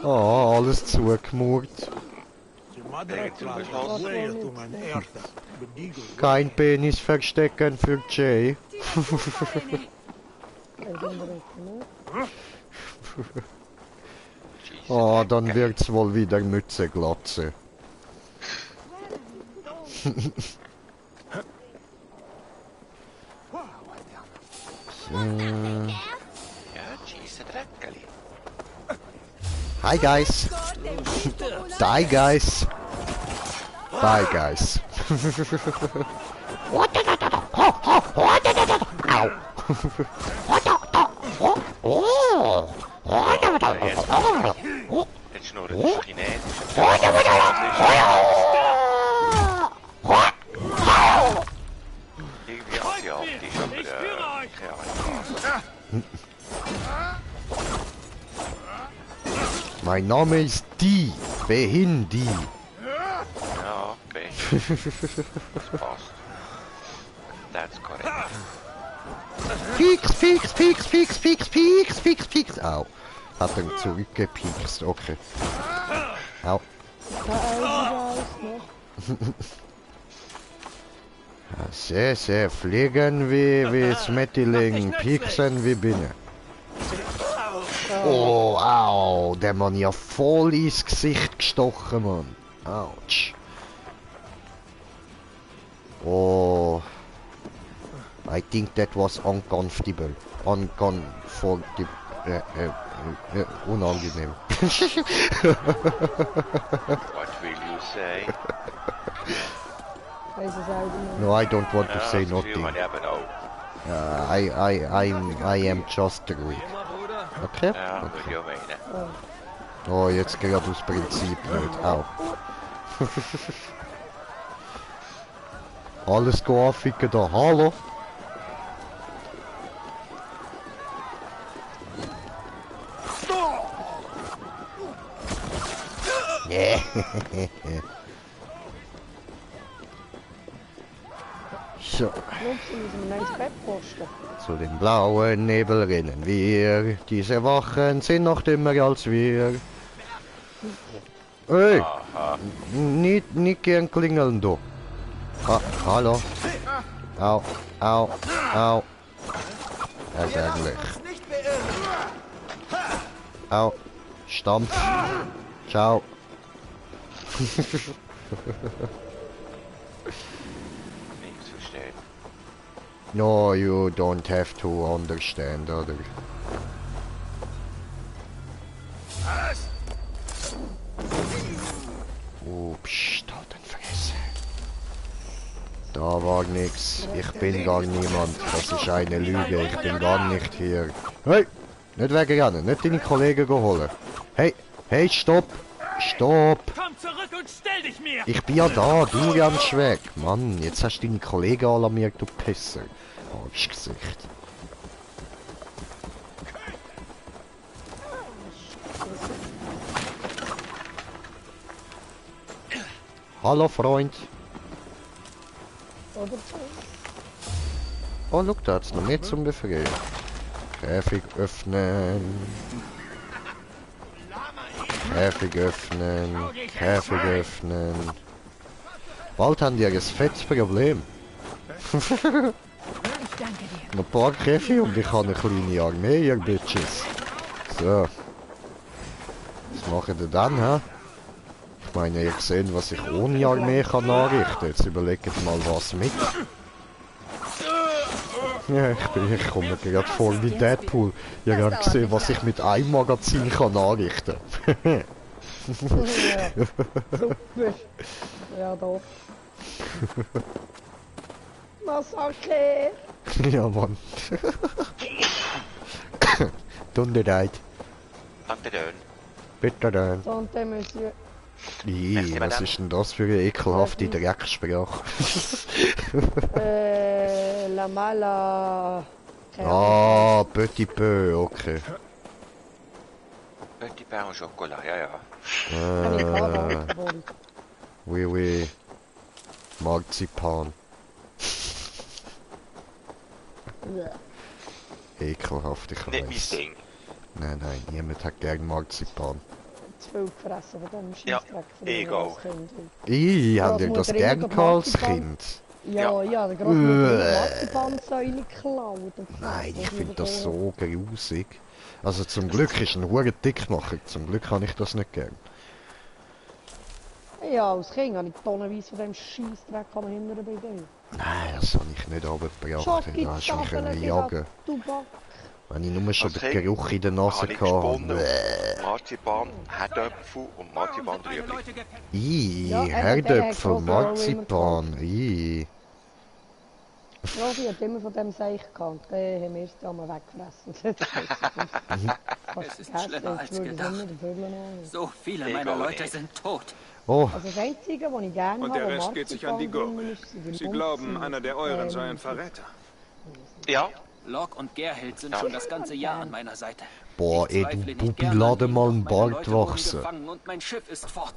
Oh, alles zugemurrt. Kein Penis verstecken für Jay. Oh, dann wird's wohl wieder Mütze Glatze. Hi guys. Die guys. Bye guys. Jetzt schnurrt der Chinesisch. Irgendwie asiatisch, aber keine Ahnung. Mein Name ist Die. Behindi. Ja, Behindi. Das passt. That's correct. Pieks, pieks, pieks, pieks, pieks, pieks, pieks, pieks. Au. Hat er zurückgepiekst, okay. Au. Sehr, sehr. Fliegen wie Smettiling, pieksen wie Biene. Oh, au. Der Mann ja voll ins Gesicht gestochen, Mann. Autsch. Oh. I think that was uncomfortable. Unconfortable. Unangenehm. What will you say? No, I don't want to say nothing. I am just a Greek. Okay? Ja, würde ich auch meinen. Oh, jetzt gerade aus Prinzip nicht. Au. Alles go anficken da. Hallo? Yeah. So. Zu den blauen Nebel rennen wir. Diese Wachen sind noch dümmer als wir. Hey! Nicht gern klingeln, du. Hallo. Au, au, au. Erbärmlich. Au. Stampf. Ciao. No, you don't have to understand, oder? Oh, psst, halt den Fresse. Da war nix. Ich bin gar niemand. Das ist eine Lüge. Ich bin gar nicht hier. Hey! Nicht wegrennen, nicht deine Kollegen holen. Hey! Hey, stopp! Stopp! Komm zurück und stell dich mir! Ich bin ja da, du rennst weg. Mann, jetzt hast du deine Kollegen alarmiert, du Pisser. Arschgesicht. Hallo, Freund. Oh, schau, da hat's noch mehr zum Befreien. Käfig öffnen. Käfig öffnen. Käfig öffnen. Bald haben die ein fettes Problem. Noch ein paar Käfig und ich habe eine kleine Armee, ihr Bitches. So. Was machen wir dann, hä? Ich meine, ihr seht, was ich ohne Armee kann anrichten. Jetzt überlegt mal was mit. Ja, ich komme gerade vor wie Deadpool. Ihr habt gesehen, was ich mit einem Magazin kann anrichten. Ja, super. Ja, doch. Massaker! Ja, Mann. Dunde leid. Danke schön. Bitte schön. Tante Monsieur. Was ist denn das für eine ekelhafte Drecksprache? La mala... Ah, Petit Peu, okay. Petit Pain au Chocolat, ja, ja. Oui, oui. Marzipan. Ekelhaft, ich weiß. Nicht mein Ding. Nein, nein, niemand hat gern Marzipan. Zu viel gefressen von dem Ja, Scheissdreck ich auch. Habt ihr das gern als Kind? Ja, der Großmutter Marzipansäule geklaut. Nein, ich finde das so grusig. Also zum Glück ist ein hure dick machen. Zum Glück kann ich das nicht gern. Ja, als Kind habe ich tonnenweise von dem Scheissdreck hindern bei dir. Nein, das habe ich nicht runtergebracht. Da hast du mich können jagen. Wenn ich nur schon den Geruch in der Nase hatte. Marzipan, Herdöpfel und Marzipan-Rüebli. Herdöpfel, Marzipan, Rosi hat immer von dem Seich gekannt, den haben wir erst einmal weggefressen. Es ist schlimmer als gedacht. So viele meiner Leute sind tot. Oh. Also das Einzige, was ich gerne und habe, der Rest geht sich an die Gurgel. Sie glauben, einer der euren sei ein Verräter. Ja. Locke und Gerhild sind schon das ganze Jahr an meiner Seite. Boah, ey, du Bubi, lade mal einen Bart wachsen. Und mein Schiff ist fort.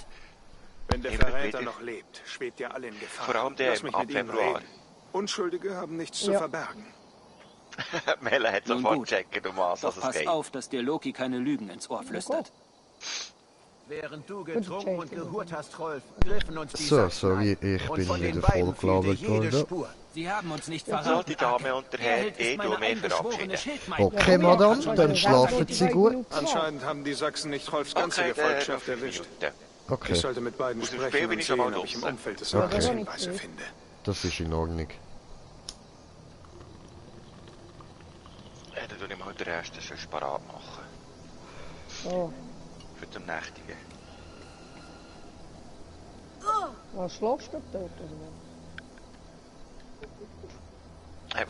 Wenn der Verräter noch lebt, schwebt ihr alle in Gefahr. Vor allem der im Februar. Unschuldige haben nichts zu verbergen. Melle hat sofort checken, um was es pass geht. auf, dass dir Loki keine Lügen ins Ohr flüstert. Während du getrunken und gehurt hast, Rolf, griffen uns die So, sorry, ich bin wieder voll gelabert worden. Sie haben uns nicht verraten. So, die Dame und der Herr, ich tue mich verabschieden. Okay, Madame, dann schlafen Sie gut. Anscheinend haben die Sachsen nicht Rolfs ganze Gefolgschaft erwischt. Okay. Ich sollte mit beiden sprechen und sehen, ob ich im Umfeld des Lagers Hinweise finde. Das ist in Ordnung. Ja, dann tue ich mal den Rest sonst parat machen. Oh. Für den Nächtigen. Was schläfst du dort, oder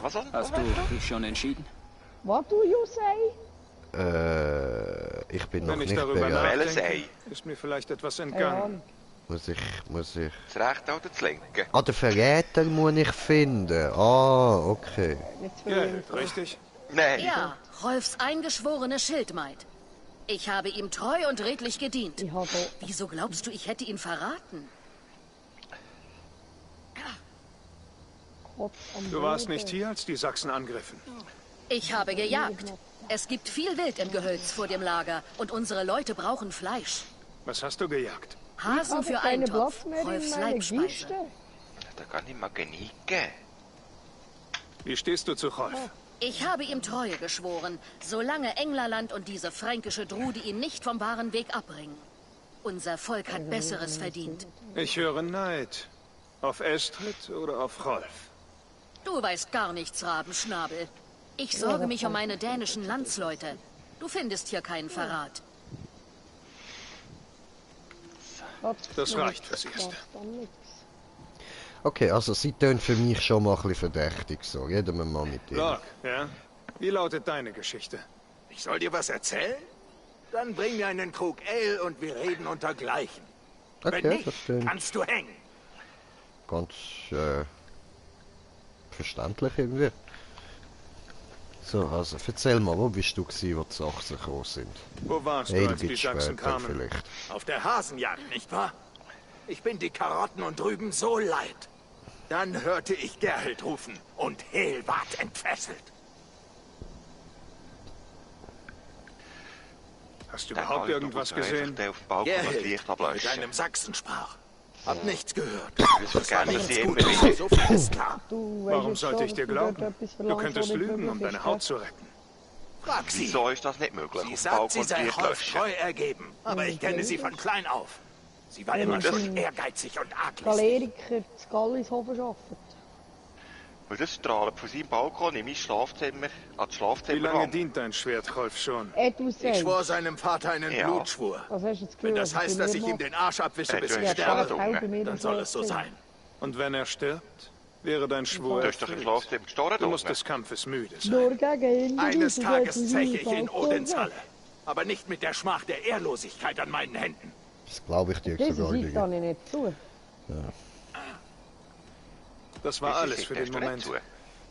was? Hast du dich schon entschieden? What do you say? Ich bin noch nicht darüber bereit. nachdenke, ist mir vielleicht etwas entgangen. Muss ich... Das rechte oder das linke? Ah, den Verräter muss ich finden. Ah, okay. Ja, richtig? Nein. Ja, Rolfs eingeschworene Schildmaid. Ich habe ihm treu und redlich gedient. Wieso glaubst du, ich hätte ihn verraten? Du warst nicht hier, als die Sachsen angriffen. Ich habe gejagt. Es gibt viel Wild im Gehölz vor dem Lager und unsere Leute brauchen Fleisch. Was hast du gejagt? Hasen für Eintopf, Rolfs Leibspeise. Da kann ich mal genicken. Wie stehst du zu Rolf? Ich habe ihm Treue geschworen, solange Englerland und diese fränkische Drude ihn nicht vom wahren Weg abbringen. Unser Volk hat Besseres verdient. Ich höre Neid. Auf Estrid oder auf Rolf? Du weißt gar nichts, Rabenschnabel. Ich sorge mich um meine dänischen Landsleute. Du findest hier keinen Verrat. Das reicht fürs Erste. Okay, also sie tönt für mich schon mal ein bisschen verdächtig, so. Reden wir mal mit ihr. Locke, ja? Wie lautet deine Geschichte? Ich soll dir was erzählen? Dann bring mir einen Krug Ale und wir reden unter Gleichen. Okay, wenn nicht, das stimmt. kannst du hängen. Ganz, verständlich irgendwie. So, also erzähl mal, wo bist du gewesen, wo die Sachsen gekommen sind? Wo warst du, als die Sachsen kamen? Vielleicht. Auf der Hasenjagd, nicht wahr? Ich bin die Karotten und Rüben so leid. Dann hörte ich Gerhild rufen und Hel ward entfesselt. Hast du überhaupt irgendwas gesehen? Gerhild mit einem Sachsen sprach. Hab nichts gehört. Das war nichts Gutes, so viel ist klar. Warum sollte ich dir glauben? Du könntest lügen, um deine Haut zu retten. Frag sie. Wieso ist das nicht möglich? Sie sagt, sie sei Rolf treu ergeben. Aber ich kenne sie von klein auf. Sie war immer schon ehrgeizig und arglistig. Galeriker zu Gallishofen arbeitet. Und das strahlt von seinem Balkon in mein Schlafzimmer an das Schlafzimmer. Wie lange dient dein Schwert, Rolf, schon? Ich schwor seinem Vater einen Blutschwur. Wenn das heißt, dass ich ihm den Arsch abwische, bis ich sterbe, dann soll es so sein. Und wenn er stirbt, wäre dein Schwur erfüllt. Du musst des Kampfes müde sein. Eines Tages zeche ich in Odins Halle. Aber nicht mit der Schmach der Ehrlosigkeit an meinen Händen. Das glaube ich dir sogar nicht. Das sieht nicht zu. Ja. Das war alles für den Moment. Okay.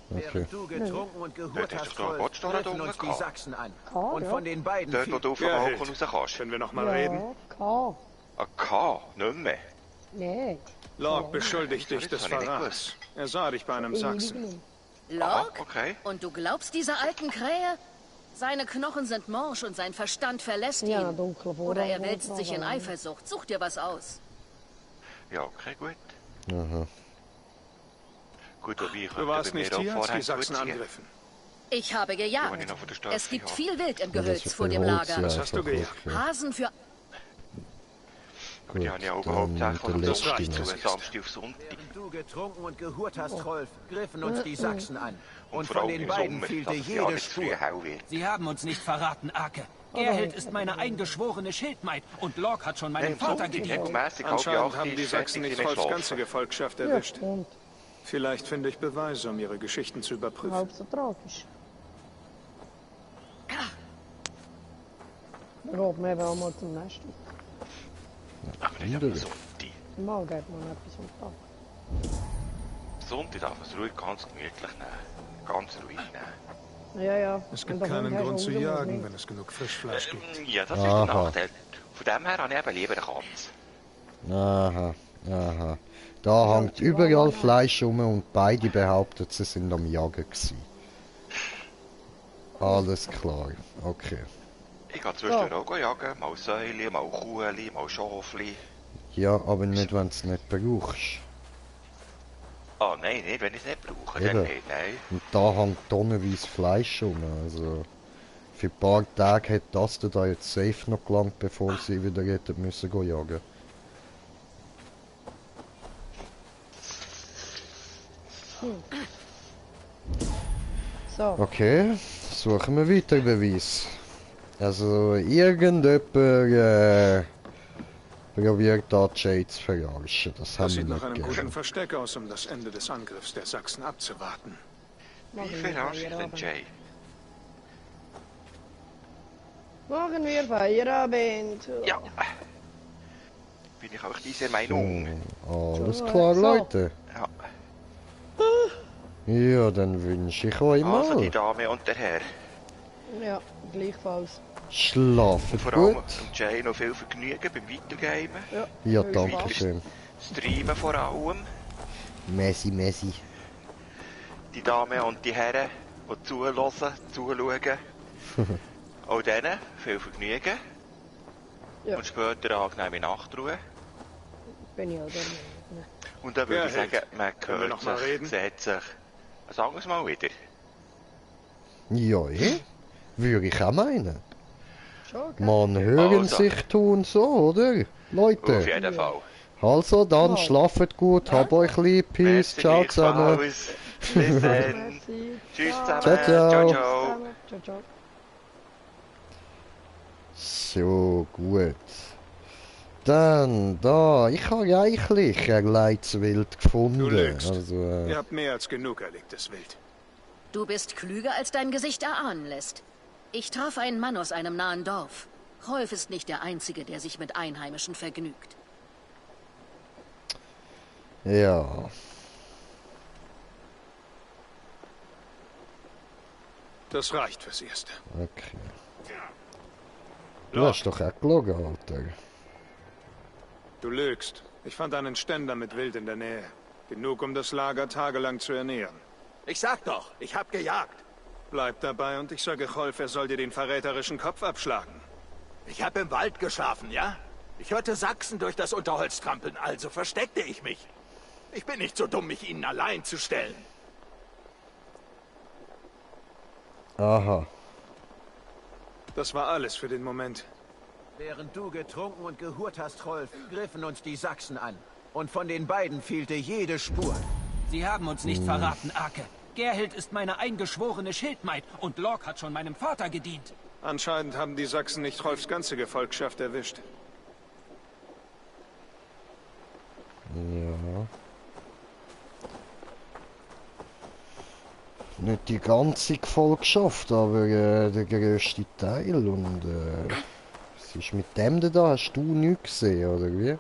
Während du getrunken und gehurt hast, griffen uns die Sachsen an. Und von den beiden dort, wo du auf dem Balkon raus kannst. Können wir noch mal reden? K. K? Nicht mehr? Nee. Locke beschuldigt dich des Verrats. Er sah dich bei einem Sachsen. Locke? Okay. Und du glaubst dieser alten Krähe? Seine Knochen sind morsch und sein Verstand verlässt ihn. Oder er wälzt sich in Eifersucht. Such dir was aus. Ja, okay, gut. Aha. Gut, du warst nicht hier, als die Sachsen angriffen. Ich habe gejagt. Es gibt viel Wild im Gehölz vor dem Lager. Was hast du gejagt? Hasen für... Aber die haben ja auch hauptsächlich der letzte zu Samstag auf Sonntag. Während du getrunken und gehurt hast, Rolf, griffen uns die Sachsen an. Und von den beiden fehlte jede Spur. Sie haben uns nicht verraten, Ake. Gerhild ist meine eingeschworene Schildmaid und Lork hat schon meinen Vater gedient. Anscheinend haben die Sachsen nicht Rolfs ganze Gefolgschaft erwischt. Vielleicht finde ich Beweise, um ihre Geschichten zu überprüfen. Halb so tragisch. Dann gehen wir eben auch mal zum nächsten. Aber nicht am Sonntag. Mal geht man etwas am Tag. Sonntag darf man es ruhig ganz gemütlich nehmen. Ganz ruhig nehmen. Ja, ja. Es gibt keinen Grund zu jagen, wenn es genug Frischfleisch gibt. Ja, das ist der Nachteil. Von dem her habe ich eben lieber eine Katze. Aha, aha. Da hängt überall Fleisch rum und beide behaupten, sie sind am Jagen gewesen. Alles klar, okay. Ich gehe zwischendurch auch jagen, mal Säule, mal Kuhli, mal Schafli. Ja, aber nicht, wenn du es nicht brauchst. Ah, nein, nicht, wenn ich es nicht brauche, dann nicht, nein. Und da hängt tonnenweise Fleisch rum, also... Für ein paar Tage hat das da jetzt safe noch gelangt, bevor sie wieder hätten müssen gehen jagen. So. Okay, suchen wir weiter Beweis. Also irgendjemand probiert da Jade zu verarschen. Das haben wir sieht nicht nach einem gern. guten Versteck aus, um das Ende des Angriffs der Sachsen abzuwarten. Wie verarscht denn Jay? Machen wir Feierabend. Ja. Bin ich auch dieser Meinung. Alles klar, Leute. Ja. Ja, dann wünsche ich euch mal. Also die Dame und der Herr. Ja, gleichfalls. Schlafen vor allem gut. Jay noch viel Vergnügen beim Weitergamen. Ja, danke schön. Streamen vor allem. Messi, Messi. Die Damen und die Herren, die zuhören, zuschauen. Auch denen viel Vergnügen. Ja. Und später angenehme Nachtruhe. Bin ich auch da. Und dann würde ich sagen, man Können wir noch mal hört reden? sich, sieht sich. Sagen wir es mal wieder. Ja, würde ich auch meinen. Schon, Man hören Also. sich tun so, oder? Leute. Auf jeden Fall. Also dann, schlaft gut, habt euch lieb, peace, Merci ciao zusammen. gleichfalls. Bis dann. Tschüss zusammen. Ciao, ciao. Ciao, ciao. Ciao, ciao. So, gut. Dann, da, ich habe reichlich Erleidswild gefunden. Du lügst. Also, Ihr habt mehr als genug erlegtes Wild. Du bist klüger, als dein Gesicht erahnen lässt. Ich traf einen Mann aus einem nahen Dorf. Rolf ist nicht der Einzige, der sich mit Einheimischen vergnügt. ja. Das reicht fürs Erste. Okay. Du hast doch auch gelogen, Alter. Du lügst. Ich fand einen Ständer mit Wild in der Nähe. Genug, um das Lager tagelang zu ernähren. Ich sag doch, ich hab gejagt. Bleib dabei und ich sage Rolf, er soll dir den verräterischen Kopf abschlagen. Ich hab im Wald geschlafen, ja? Ich hörte Sachsen durch das Unterholz trampeln, also versteckte ich mich. Ich bin nicht so dumm, mich ihnen allein zu stellen. Aha. Das war alles für den Moment. Während du getrunken und gehurt hast, Rolf, griffen uns die Sachsen an. Und von den beiden fehlte jede Spur. Sie haben uns nicht verraten, Ake. Gerhild ist meine eingeschworene Schildmaid und Lork hat schon meinem Vater gedient. Anscheinend haben die Sachsen nicht Rolfs ganze Gefolgschaft erwischt. Ja. Nicht die ganze Gefolgschaft, aber der grösste Teil. Und was ist mit dem da? Hast du nichts gesehen, oder wie?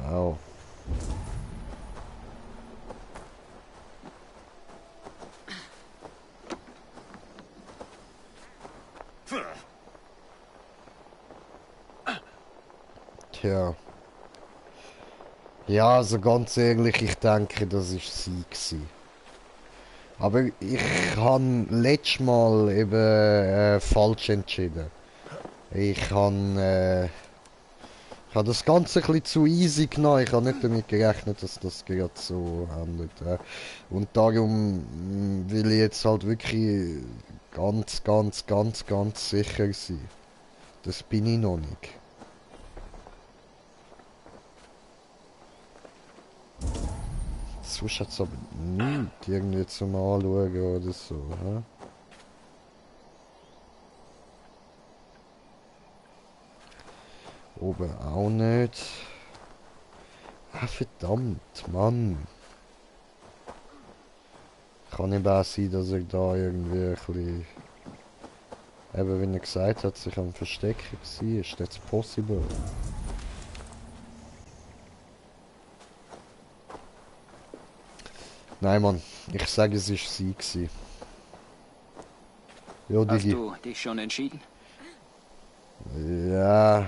Wow. Tja. Ja, also ganz ehrlich, ich denke, das ist sie gewesen. Aber ich habe letztes Mal eben falsch entschieden. Ich habe das Ganze ein bisschen zu easy genommen. Ich habe nicht damit gerechnet, dass das gerade so handelt. Und darum will ich jetzt halt wirklich ganz sicher sein. Das bin ich noch nicht. Sonst hat es aber nichts irgendwie zum Anschauen oder so. He? Oben auch nicht. Ah, verdammt, Mann. Kann eben auch sein, dass er da irgendwie ein bisschen... Eben, wie er gesagt hat, sich am Verstecken war. Ist das possible? Nein, Mann. Ich sage, es war sie gewesen. Ja, Hast du dich schon entschieden? Ja...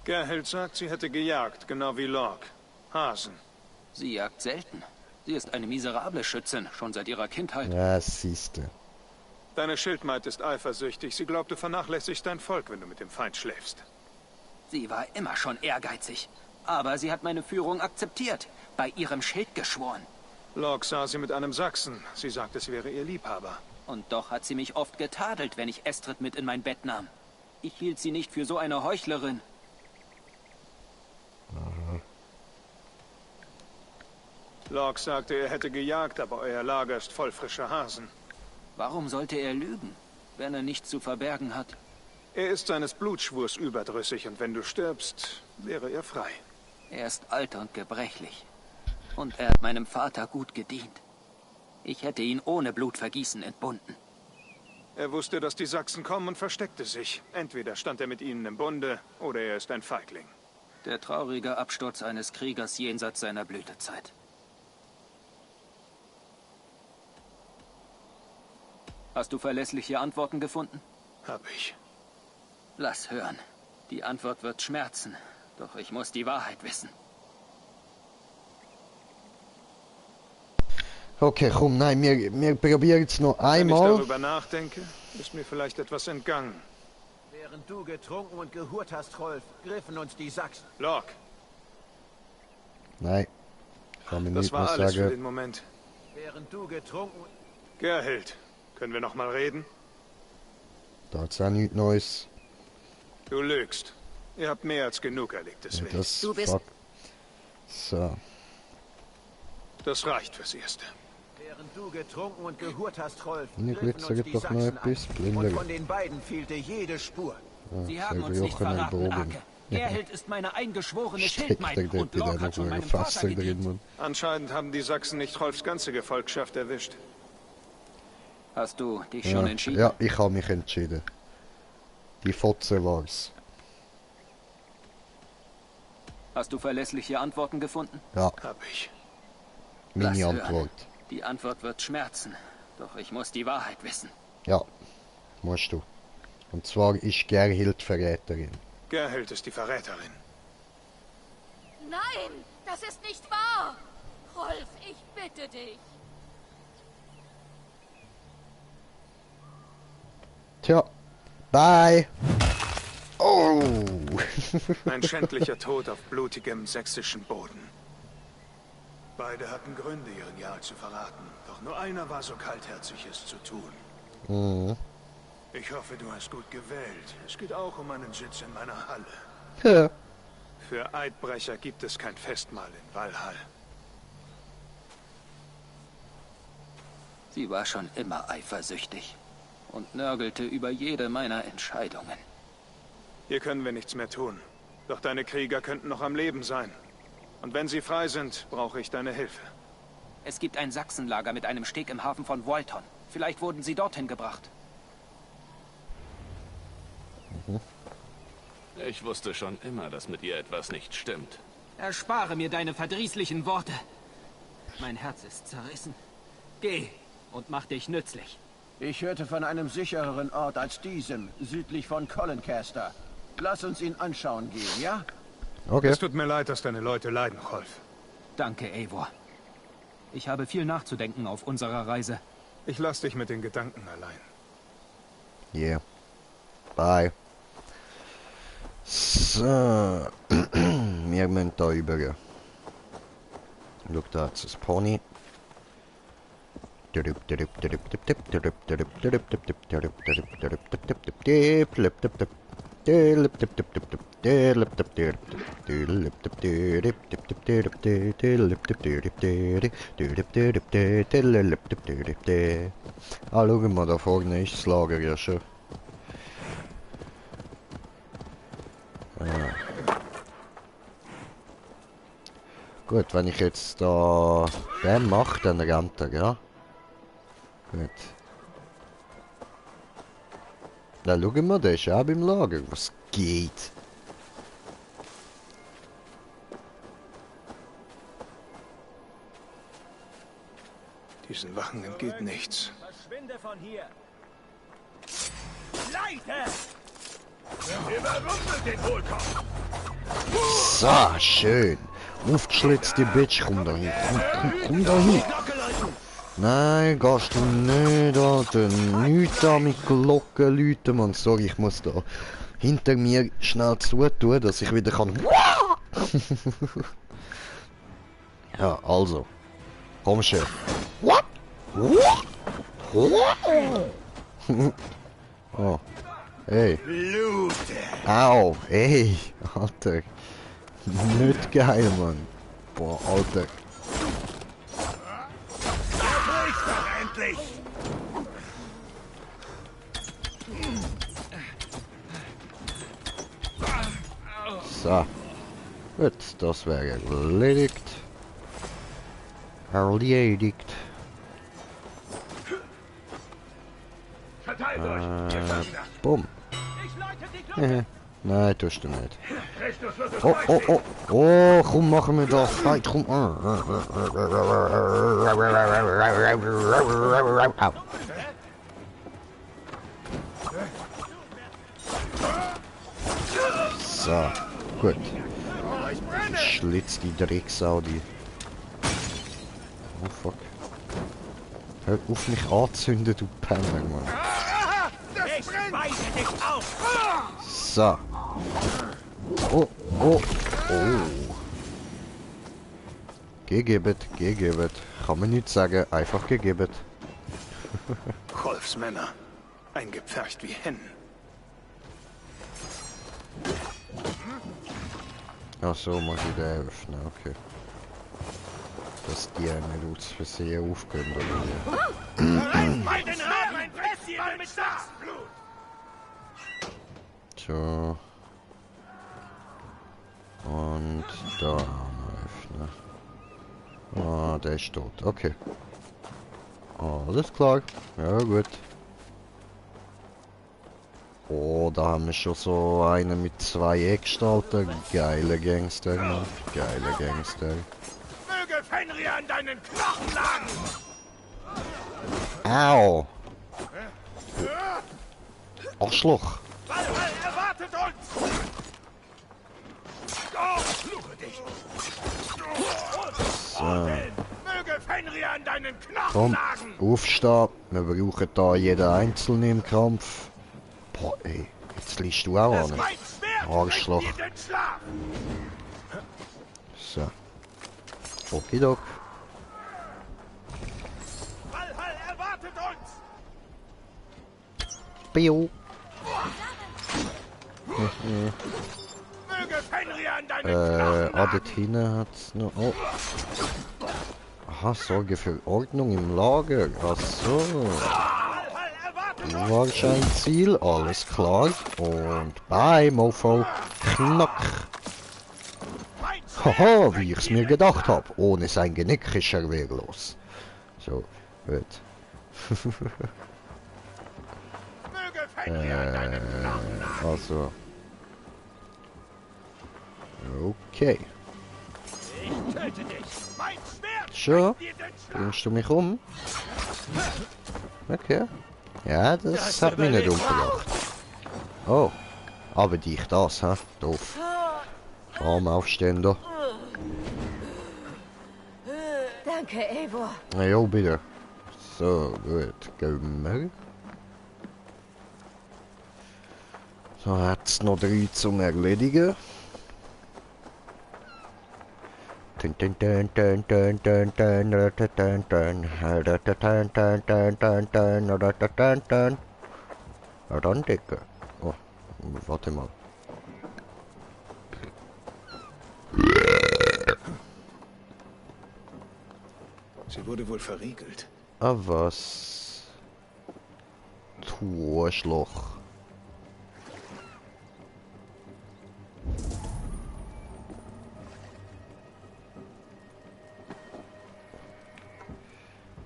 Gerhild sagt, sie hätte gejagt, genau wie Locke. Hasen. Sie jagt selten. Sie ist eine miserable Schützin, schon seit ihrer Kindheit. Ja, siehste. Deine Schildmaid ist eifersüchtig. Sie glaubt, du vernachlässigst dein Volk, wenn du mit dem Feind schläfst. Sie war immer schon ehrgeizig. Aber sie hat meine Führung akzeptiert. Bei ihrem Schild geschworen. Locke sah sie mit einem Sachsen. Sie sagt, es wäre ihr Liebhaber. Und doch hat sie mich oft getadelt, wenn ich Estrid mit in mein Bett nahm. Ich hielt sie nicht für so eine Heuchlerin. Aha. Locke sagte, er hätte gejagt, aber euer Lager ist voll frischer Hasen. Warum sollte er lügen, wenn er nichts zu verbergen hat? Er ist seines Blutschwurs überdrüssig und wenn du stirbst, wäre er frei. Er ist alt und gebrechlich. Und er hat meinem Vater gut gedient. Ich hätte ihn ohne Blutvergießen entbunden. Er wusste, dass die Sachsen kommen und versteckte sich. Entweder stand er mit ihnen im Bunde, oder er ist ein Feigling. Der traurige Absturz eines Kriegers jenseits seiner Blütezeit. Hast du verlässliche Antworten gefunden? Hab ich. Lass hören. Die Antwort wird schmerzen. Doch ich muss die Wahrheit wissen. Okay, komm, nein, wir probieren es noch einmal. Wenn ich darüber nachdenke, ist mir vielleicht etwas entgangen. Während du getrunken und gehurt hast, Rolf, griffen uns die Sachsen. Locke. Nein. Kann mir Das nicht war mehr alles sagen. für den Moment. Während du getrunken... Gerhild, können wir noch mal reden? Da hat's auch nichts Neues. Du lügst. Ihr habt mehr als genug erlegt, Ja, das Du bist... fuck. So. Das reicht fürs Erste. Während du getrunken und gehurt hast, Rolf, Ich griffen sage uns die doch noch Sachsen etwas. an. Blinder. Und von den beiden fehlte jede Spur. Sie haben uns nicht verraten, Arke. Gerhild ist meine eingeschworene Schildmaid und Locke hat schon meinem Vater gedient. Anscheinend haben die Sachsen nicht Rolfs ganze Gefolgschaft erwischt. Hast du dich schon entschieden? Ja, ich habe mich entschieden. Die Fotze war's. Hast du verlässliche Antworten gefunden? Ja. Hab ich. Meine Lass hören. Antwort. Die Antwort wird schmerzen. Doch ich muss die Wahrheit wissen. Ja, musst du. Und zwar ist Gerhild Verräterin. Gerhild ist die Verräterin. Nein, das ist nicht wahr. Rolf, ich bitte dich. Tja, bye. Oh. Ein schändlicher Tod auf blutigem sächsischen Boden. Beide hatten Gründe, ihren Jahr zu verraten. Doch nur einer war so kaltherzig, es zu tun. Mhm. Ich hoffe, du hast gut gewählt. Es geht auch um einen Sitz in meiner Halle. Ja. Für Eidbrecher gibt es kein Festmahl in Valhall. Sie war schon immer eifersüchtig und nörgelte über jede meiner Entscheidungen. Hier können wir nichts mehr tun. Doch deine Krieger könnten noch am Leben sein. Und wenn sie frei sind, brauche ich deine Hilfe. Es gibt ein Sachsenlager mit einem Steg im Hafen von Volton. Vielleicht wurden sie dorthin gebracht. Ich wusste schon immer, dass mit ihr etwas nicht stimmt. Erspare mir deine verdrießlichen Worte. Mein Herz ist zerrissen. Geh und mach dich nützlich. Ich hörte von einem sichereren Ort als diesem, südlich von Coloncaster. Lass uns ihn anschauen gehen, ja? Okay. Es tut mir leid, dass deine Leute leiden, Rolf. Danke, Eivor. Ich habe viel nachzudenken auf unserer Reise. Ich lass dich mit den Gedanken allein. Yeah. Bye. So. Wir müssen da über. Schau, da hat's ein Pony. Ah, schau mal, da vorne ist das Lager ja schon. Gut, wenn ich jetzt da den mache, dann rennt er, ja? Gut. Dann schauen wir, der ist auch beim Lager. Was geht? Diesen Wachen entgeht nichts. Verschwinde von hier! Leute! Überrumpelt den Hohlkopf! So, schön. Aufgeschlitzte Bitch, komm da hin. Komm da hin. Nein, gehst du nicht da. Nichts da mit Glocken läuten, Mann. Sorry, ich muss da hinter mir schnell zutun, dass ich wieder kann. Ja, also. Komm schon. Oh. Hey. Au. Ey. Alter. Nicht geil, Mann. Boah, Alter. Endlich! So. Gut, das wäre erledigt. Erledigt. Bumm. Nein, tust du nicht. Oh, oh, oh. Oh, komm, machen wir das. Fight, komm. So, gut. Schlitz die Drecksau, die. Oh, fuck. Hör auf mich anzünden, du Penner, Mann. So. Oh, oh, oh. Gegeben. Kann man nicht sagen, einfach gegeben. Rolfs Männer. Eingepfercht wie Hennen. Ach so, muss ich den öffnen, okay. Dass die nicht aus Versehen aufgehen, oder wie? So. Und da öffnen. Ah, der ist tot. Okay. Alles klar. Ja, gut. Oh, da haben wir schon so einen mit 2 Eckgestalten. Geile Gangster, Mann. Geile Gangster. Möge Fenrir an deinen Knochen lagen! Au! Arschloch! Valhall erwartet uns! Oh, fluche dich! So. Möge Fenrir an deinen Knochen Komm, lagen! aufstehen. Wir brauchen da jeden Einzelnen im Kampf. Boah, ey. Jetzt liegst du auch an. Arschloch. So. Okidok. Valhall erwartet uns! Bio. Möge Fenrir an deinen Knochen lagen! Dort hinten hat's noch... Oh. Aha, Sorge für Ordnung im Lager. Ach so. Du warst ein Ziel, alles klar. Und bye, Mofo. Knack. Haha, wie ich's mir gedacht habe. Ohne sein Genick ist er wehrlos. So, gut. Also. Okay. Schon? Bringst du mich um? Okay. Ja, das hat mich nicht umgebracht. Oh. Aber dich das, hä? Doof. Arm aufstehen. Danke, Eivor. Na jo, bitte. So, gut. Gehen wir. So, hat's noch 3 zum Erledigen. Ja, dann Decke. Oh, warte mal. Sie wurde wohl verriegelt. Ah, was? Torschloch.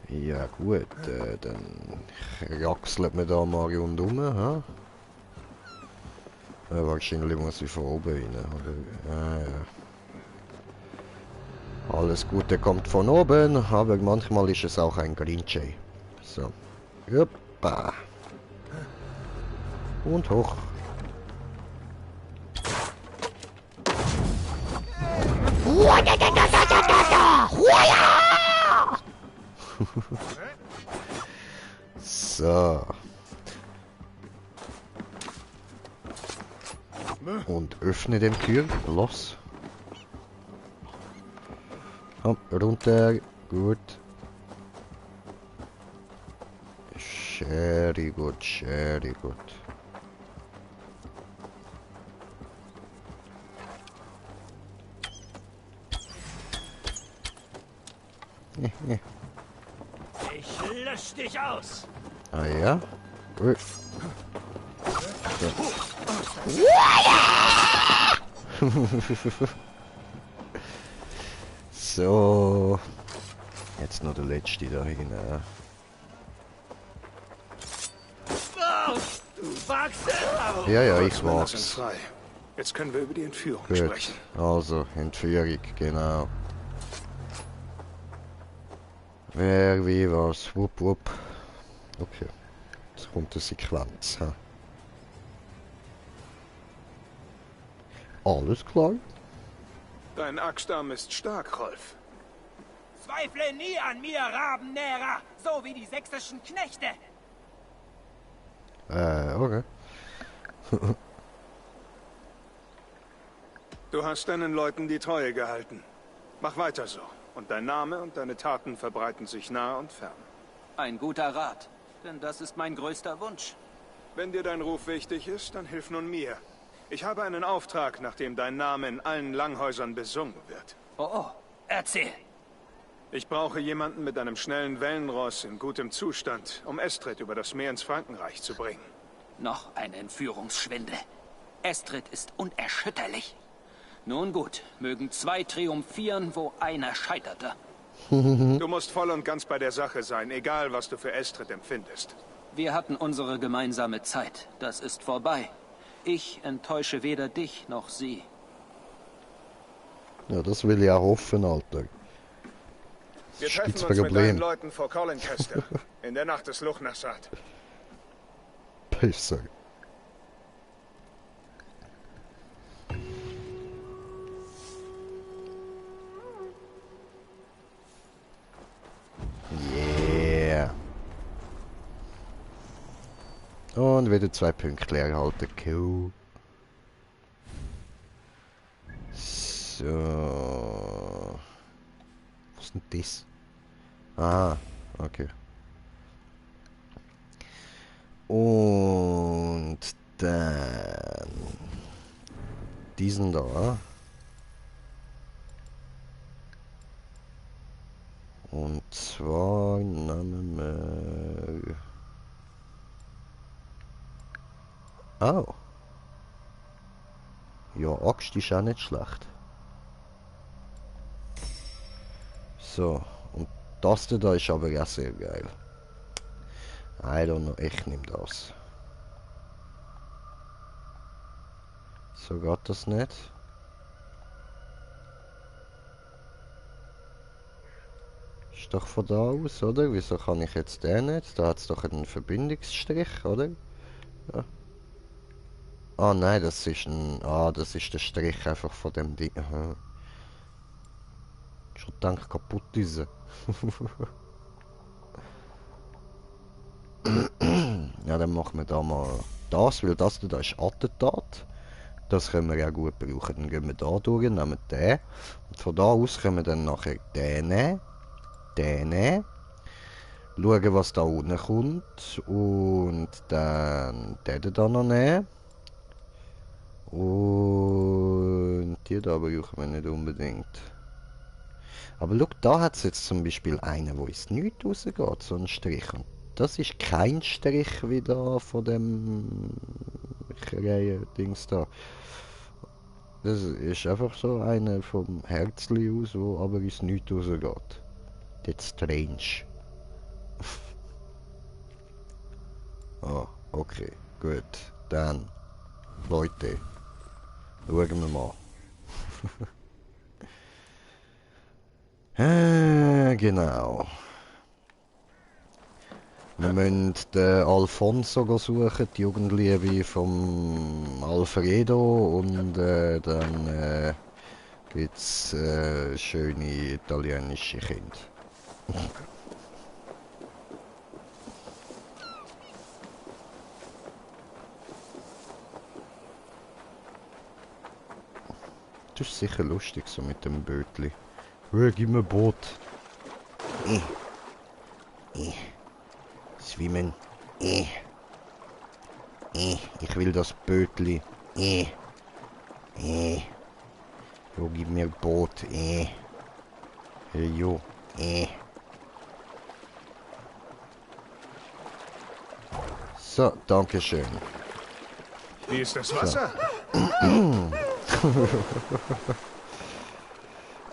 Ja gut, dann jaxelt man da mal rundum, ha? Wahrscheinlich muss ich von oben rein, oder? Ah, ja. Alles Gute kommt von oben, aber manchmal ist es auch ein Greenjay. So. Hoppa. Und hoch. So. Und öffne den Tür. Los. Komm, runter. Gut. Sehr gut, sehr gut. Ich lösch dich aus. Ah ja? Gut. So. Jetzt noch der letzte da hinein. Du wagst es! Ja, ja, ich wag's. Frei. Jetzt können wir über die Entführung Gut. sprechen. Also, Entführung, genau. Wer, wie, was, wupp, wupp. Okay. Jetzt kommt eine Sequenz. Ha? Alles klar. Dein Axtarm ist stark, Rolf. Zweifle nie an mir, Rabennährer, so wie die sächsischen Knechte. Okay. Du hast deinen Leuten die Treue gehalten. Mach weiter so. Und dein Name und deine Taten verbreiten sich nah und fern. Ein guter Rat, denn das ist mein größter Wunsch. Wenn dir dein Ruf wichtig ist, dann hilf nun mir. Ich habe einen Auftrag, nach dem dein Name in allen Langhäusern besungen wird. Oh, erzähl. Ich brauche jemanden mit einem schnellen Wellenross in gutem Zustand, um Estrid über das Meer ins Frankenreich zu bringen. Noch ein Entführungsschwindel. Estrid ist unerschütterlich. Nun gut, mögen zwei triumphieren, wo einer scheiterte. Du musst voll und ganz bei der Sache sein, egal was du für Estrid empfindest. Wir hatten unsere gemeinsame Zeit. Das ist vorbei. Ich enttäusche weder dich noch sie. Ja, das will ich auch hoffen, Alter. Wir treffen uns mit deinen Leuten vor Collincaster in der Nacht des Luchnassad. Besser. Yeah. Und wieder 2 Punkte erhalten. Cool. So. Was ist denn das? Ah, okay. Und dann diesen da. Und zwar nehmen wir... Oh. Ja, Axt ist auch nicht schlecht. So, und das da ist aber auch sehr geil. I don't know, ich nehme das. So geht das nicht. Ist doch von da aus, oder? Wieso kann ich jetzt den nicht? Da hat es doch einen Verbindungsstrich, oder? Ja. Ah nein, das ist ein... Ah, das ist der Strich einfach von dem Ding. Aha. Schon gedacht, kaputt ist er. Ja, dann machen wir da mal das, weil das da ist Attentat. Das können wir ja gut brauchen. Dann gehen wir da durch, nehmen den. Und von da aus können wir dann nachher den nehmen. Den nehmen. Schauen, was da unten kommt. Und dann den da noch nehmen. Und die da brauchen wir nicht unbedingt. Aber schau, da hat es jetzt zum Beispiel einen, wo ins Nichts rausgeht, so ein Strich. Und das ist kein Strich wie da von dem Reihe-Dings da. Das ist einfach so einer vom Herzli aus, wo aber ins Nichts rausgeht. That's strange. Ah, okay, gut. Dann, Leute, schauen wir mal. Genau. Wir müssen den Alfonso suchen, die Jugendliebe vom Alfredo, und dann gibt es schöne italienische Kinder. Das ist sicher lustig so mit dem Bötli. Gib mir ein Boot. Schwimmen. Ich will das Bötli. Jo, gib mir ein Boot. Jo. So, danke schön. Wie ist das Wasser?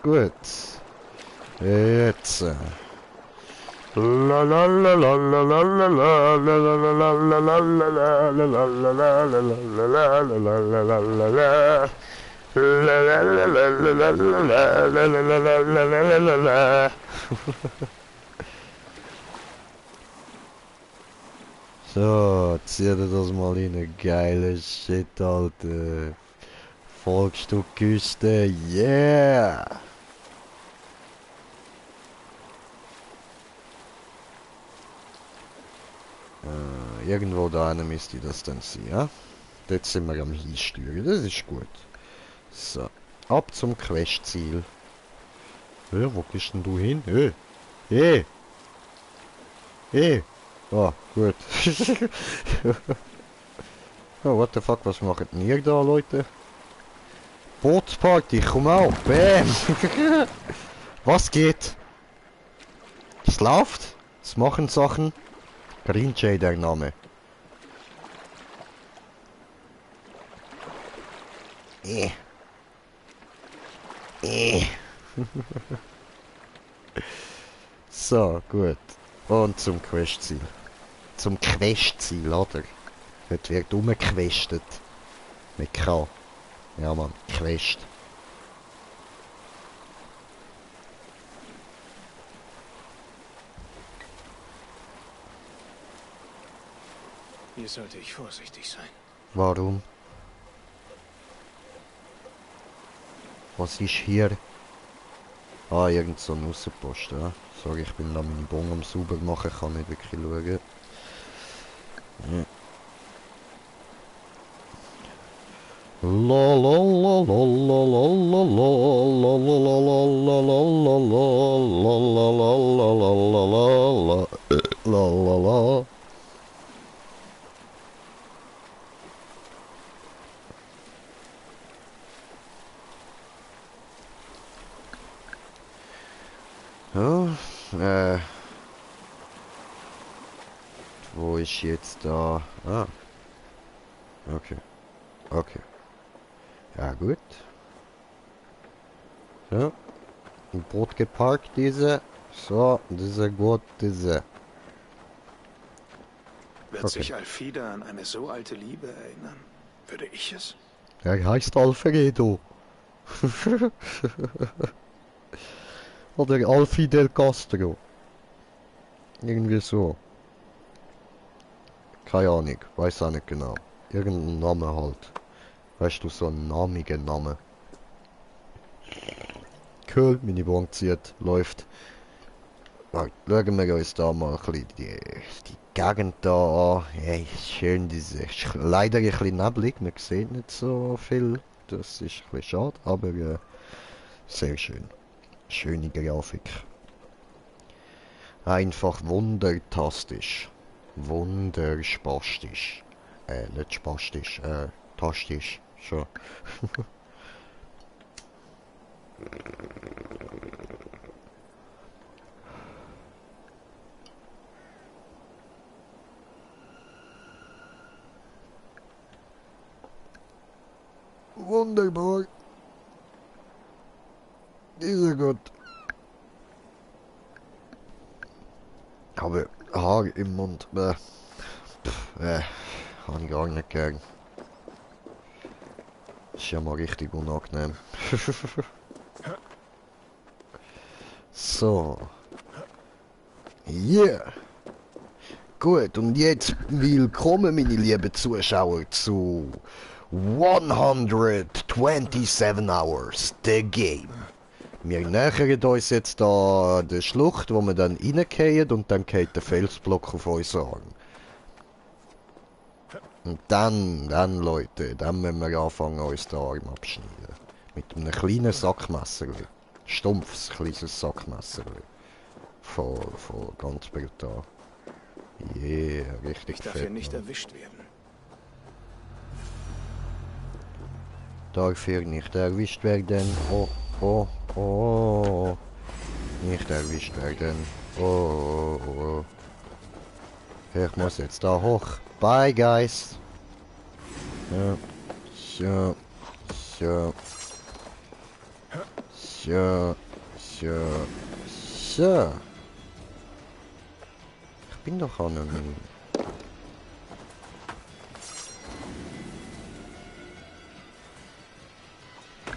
Gut. Jetzt. La la la la la la la la la la la la la la la. So, zieh dir das mal rein. Geiles Shit, Alter. Volksstückküste, yeah! Irgendwo da müsste das dann sein, ja? Dort sind wir am Hinsteuern, das ist gut. So, ab zum Questziel. Ja, wo gehst denn du hin? Ah, gut. Oh, what the fuck, was macht denn ihr da, Leute? Bootsparty, komm auch, bam! Was geht? Es läuft, es machen Sachen. Green Jay der Name. So, gut. Und zum Questziel. Zum Questziel, oder? Dort wird umgequestet. Mit K. Ja, Mann, Quest. Hier sollte ich vorsichtig sein. Warum? Was ist hier? Ah, irgend so ein Aussenpost, ja. Sorry, ich bin da meine Bon am sauber machen, kann nicht wirklich schauen. Ja. La la la la la la la la la la la la la la. Ja, wo ist jetzt da? Ah. Okay. Okay. Ja, gut. So. Im Boot geparkt, diese. So, diese gut, diese. Wird sich Alfida an eine so alte Liebe erinnern? Würde ich es? Er heißt Alfredo. Oder Alfie del Castro. Irgendwie so. Keine Ahnung, weiß auch nicht genau. Irgendein Name halt. Weißt du, so ein namiger Name. Cool, meine Bank zieht, läuft. Schauen wir uns da mal ein bisschen die Gegend da an. Hey, schön, diese leider ein bisschen neblig, man sieht nicht so viel. Das ist ein bisschen schade, aber sehr schön. Schöne Grafik. Einfach wundertastisch. Wunderspastisch. Nicht spastisch, tastisch. Schon. Wunderbar. Dieser gut. Aber Haar im Mund. Habe ich gar nicht gern. Ist ja mal richtig unangenehm. So. Yeah. Gut, und jetzt willkommen, meine lieben Zuschauer, zu 127 Hours, the game. Wir nähern uns jetzt da der Schlucht, wo wir dann reingehen und dann geht der Felsblock auf uns an. Und dann Leute, dann müssen wir anfangen, uns den Arm abschneiden. Mit einem kleinen Sackmesser. Stumpfes, kleines Sackmesser. Voll ganz brutal. Yeah, richtig fett. Ich darf hier nicht erwischt werden. Darf hier nicht erwischt werden. Oh. Nicht erwischt werden. Oh. Ich muss jetzt da hoch. Bye, guys. So. Ich bin doch an einem...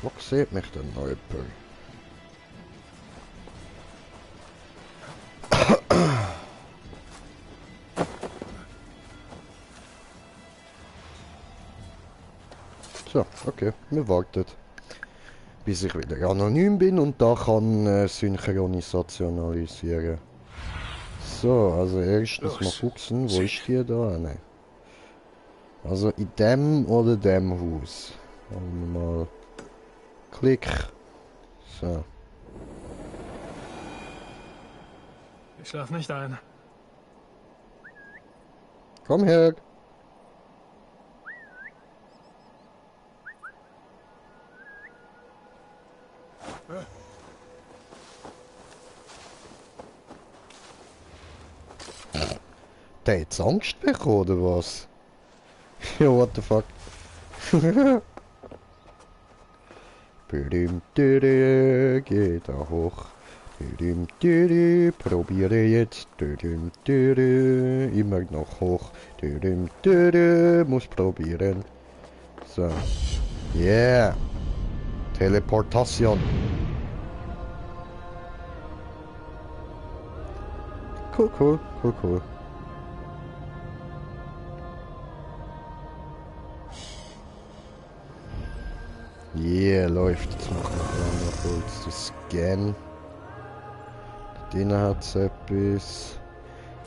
Wo sieht mich denn noch jemand? So, okay, wir warten. Bis ich wieder anonym bin und da kann synchronisationalisieren. So, also erstens mal gucken, wo ist die da? Nein. Also in dem oder dem Haus. Mal Klick. So. Ich schlaf nicht ein. Komm her. Der hat jetzt Angst bekommen, oder was? Ja, what the fuck? Geh da hoch. Probiere jetzt. Immer noch hoch. Muss probieren. So. Yeah. Teleportation. Cool. Yeah, läuft. Jetzt machen wir noch kurz das Scan. Den hat's etwas.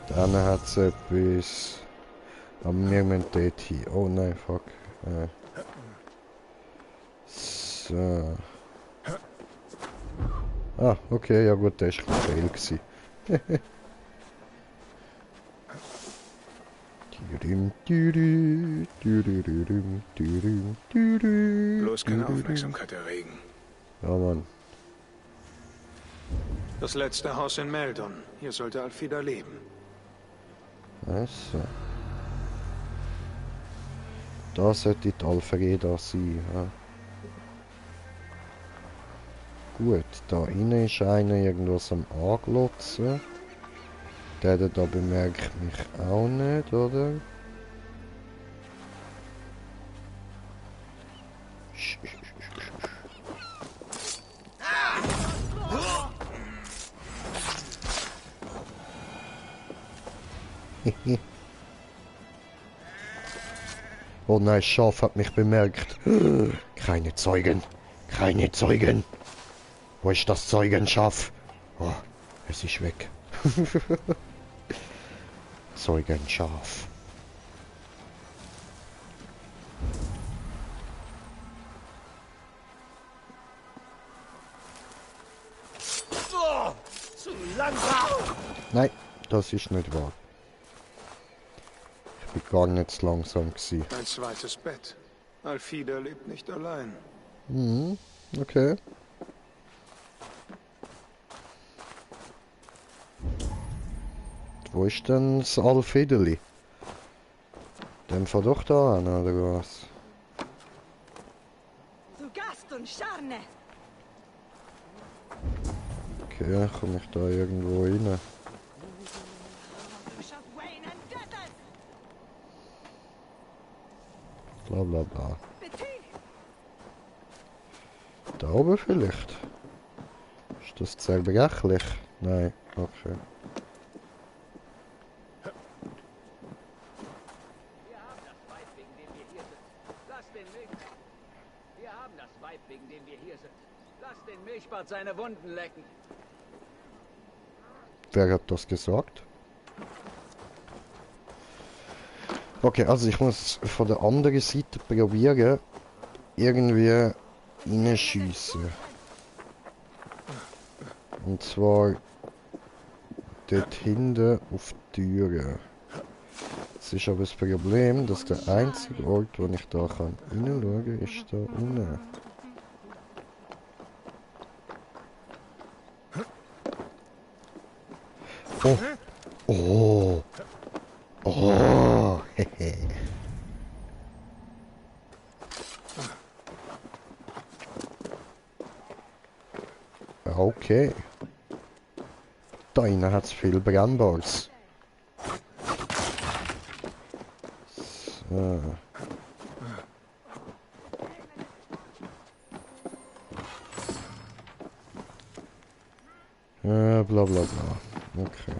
Dann hat's etwas. Aber wir müssen dort hin. Oh nein, fuck. So. Ah, okay, ja gut, das war ein Fail. Bloß keine Aufmerksamkeit erregen. Ja, Mann. Das letzte Haus in Meldon. Hier sollte Alfida leben. Also. Da sollte die Alfreda sein. Ja. Gut, da innen ist einer irgendwas am Anglotzen. Der da bemerkt mich auch nicht, oder? Oh nein, das Schaf hat mich bemerkt. Keine Zeugen. Wo ist das Zeugenschaf? Oh, es ist weg. Zeugen scharf. Oh, zu langsam! Nein, das ist nicht wahr. Ich bin gar nicht so langsam gewesen. Ein zweites Bett. Alfida lebt nicht allein. Mhm, okay. Wo ist denn das Alfedeli? Dann fahr doch da an, oder was? Zu Gast und Scharne. Okay, komme ich da irgendwo rein? Bla bla bla. Da oben vielleicht? Ist das zerbrechlich? Nein, okay. Wegen dem wir hier sind. Lass den Milchbart seine Wunden lecken. Wer hat das gesagt? Okay, also ich muss von der anderen Seite probieren, irgendwie reinschiessen. Und zwar dort hinten auf die Türe. Es ist aber das Problem, dass der einzige Ort, wo ich da kann reinschauen kann, ist da unten. Oh! Oh! Oh! Hehe. Okay. Da innen hat es viel Brennbares. So. Bla bla bla. Okay.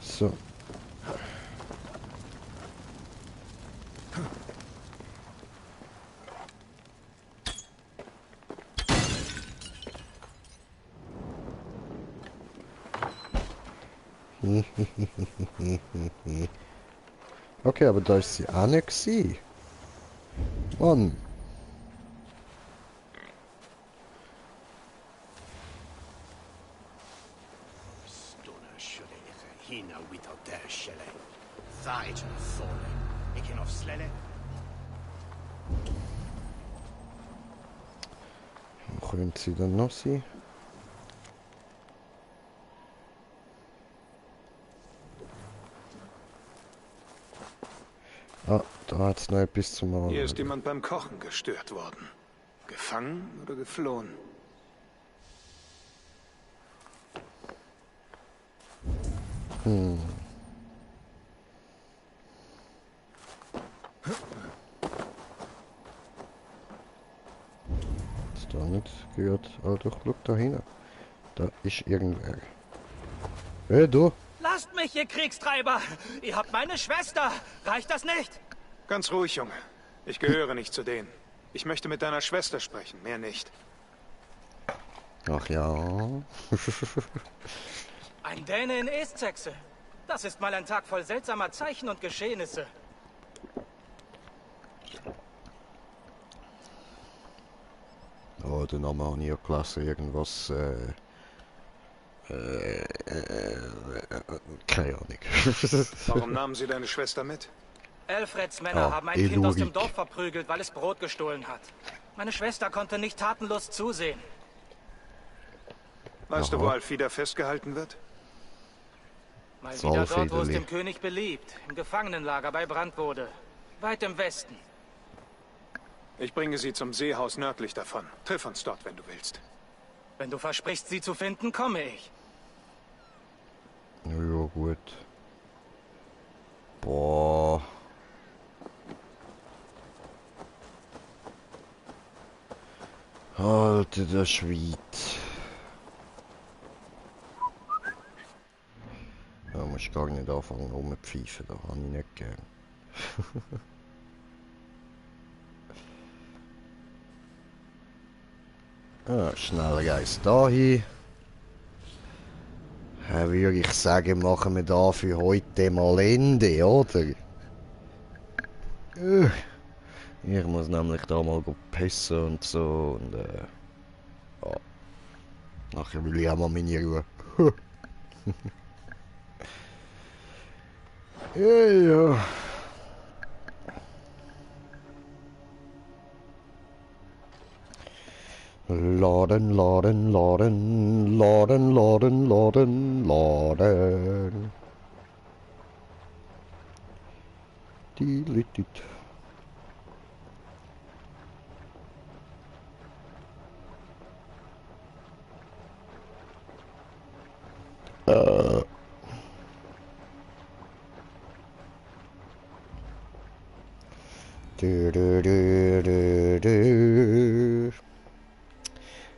So. Okay, aber da ist sie auch nicht gewesen. Mann. Wo könnte sie denn noch sein? Ah, da hat es noch etwas zu machen. Hier ist jemand beim Kochen gestört worden. Gefangen oder geflohen? Ist da nicht gehört? Oh doch, guck da hin. Da ist irgendwer. Hey, du! Lasst mich, ihr Kriegstreiber! Ihr habt meine Schwester! Reicht das nicht? Ganz ruhig, Junge. Ich gehöre nicht zu denen. Ich möchte mit deiner Schwester sprechen, mehr nicht. Ach ja. Ein Däne in Estsexe. Das ist mal ein Tag voll seltsamer Zeichen und Geschehnisse. Oh, den Namen habe ich ja gelesen. Irgendwas, keine Ahnung. Warum nahmen sie deine Schwester mit? Elfreds Männer haben ein Kind aus dem Dorf verprügelt, weil es Brot gestohlen hat. Meine Schwester konnte nicht tatenlos zusehen. Weißt du, wo Alfida festgehalten wird? Mal wieder dort, wo es dem König beliebt. Im Gefangenenlager bei Brandwode. Weit im Westen. Ich bringe sie zum Seehaus nördlich davon. Triff uns dort, wenn du willst. Wenn du versprichst, sie zu finden, komme ich. Ja, gut. Boah. Alter, der Schweiz. Da muss ich gar nicht anfangen rumzupfeifen, da habe ich nicht gern. Schnell geht's da hin. Würde ich sagen, machen wir da für heute mal Ende, oder? Ich muss nämlich da mal pissen und so und ja. Nachher will ich auch mal meine Ruhe. Ja. Laden, laden, laden, laden, laden, laden, laden. Die Litit.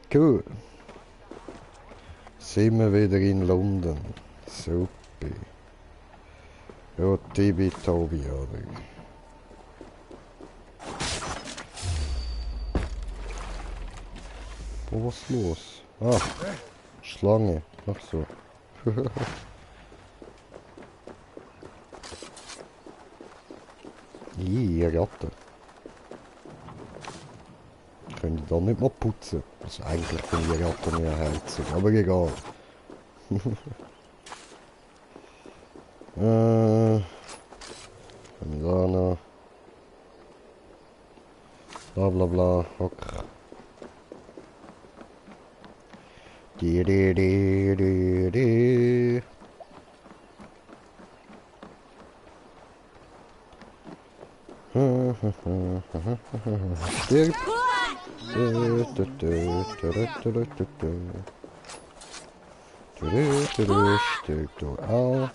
Cool. Sind wir wieder in London. Super. Ja, Tibi-Tobi, oder? Wo was los? Ah, Schlange. Ach so. Ratte. Können die da nicht mal putzen? Also eigentlich können die Ratten ja heizen, aber egal. Da noch. Bla bla bla, okay. Stirb. Stirb du auch.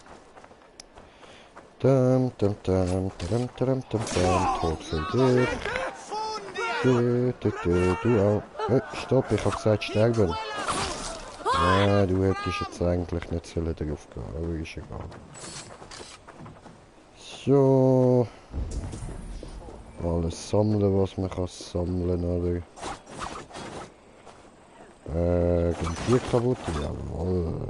Tot für dich. Du auch. Stopp, ich hab gesagt sterben. Ja, du hättest jetzt eigentlich nicht sollen drauf gehen, aber ist egal. So. Alles sammeln, was man kann sammeln, oder? Gehen die kaputt? Jawohl.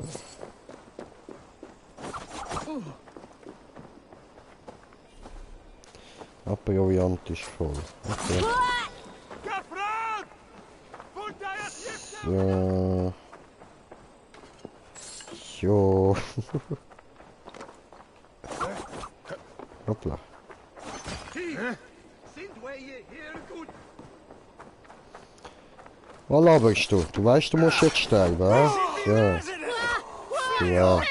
Proviant ist voll. Okay. So. Jo. Hoppla. Was laberst du? Du weißt, du musst jetzt sterben, ja? Ja. Ja.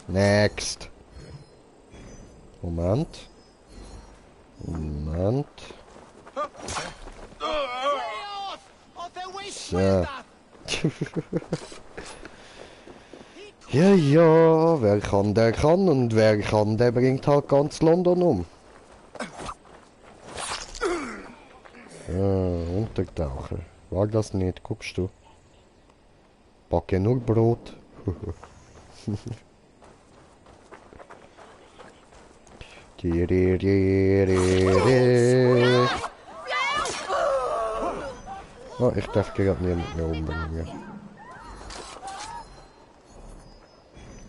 Next. Moment. Moment. So. Ja, ja, wer kann, der kann und wer kann, der bringt halt ganz London um. Untertauchen. War das nicht, guckst du? Backe nur Brot. Oh, ich darf gerade niemand mehr umbringen.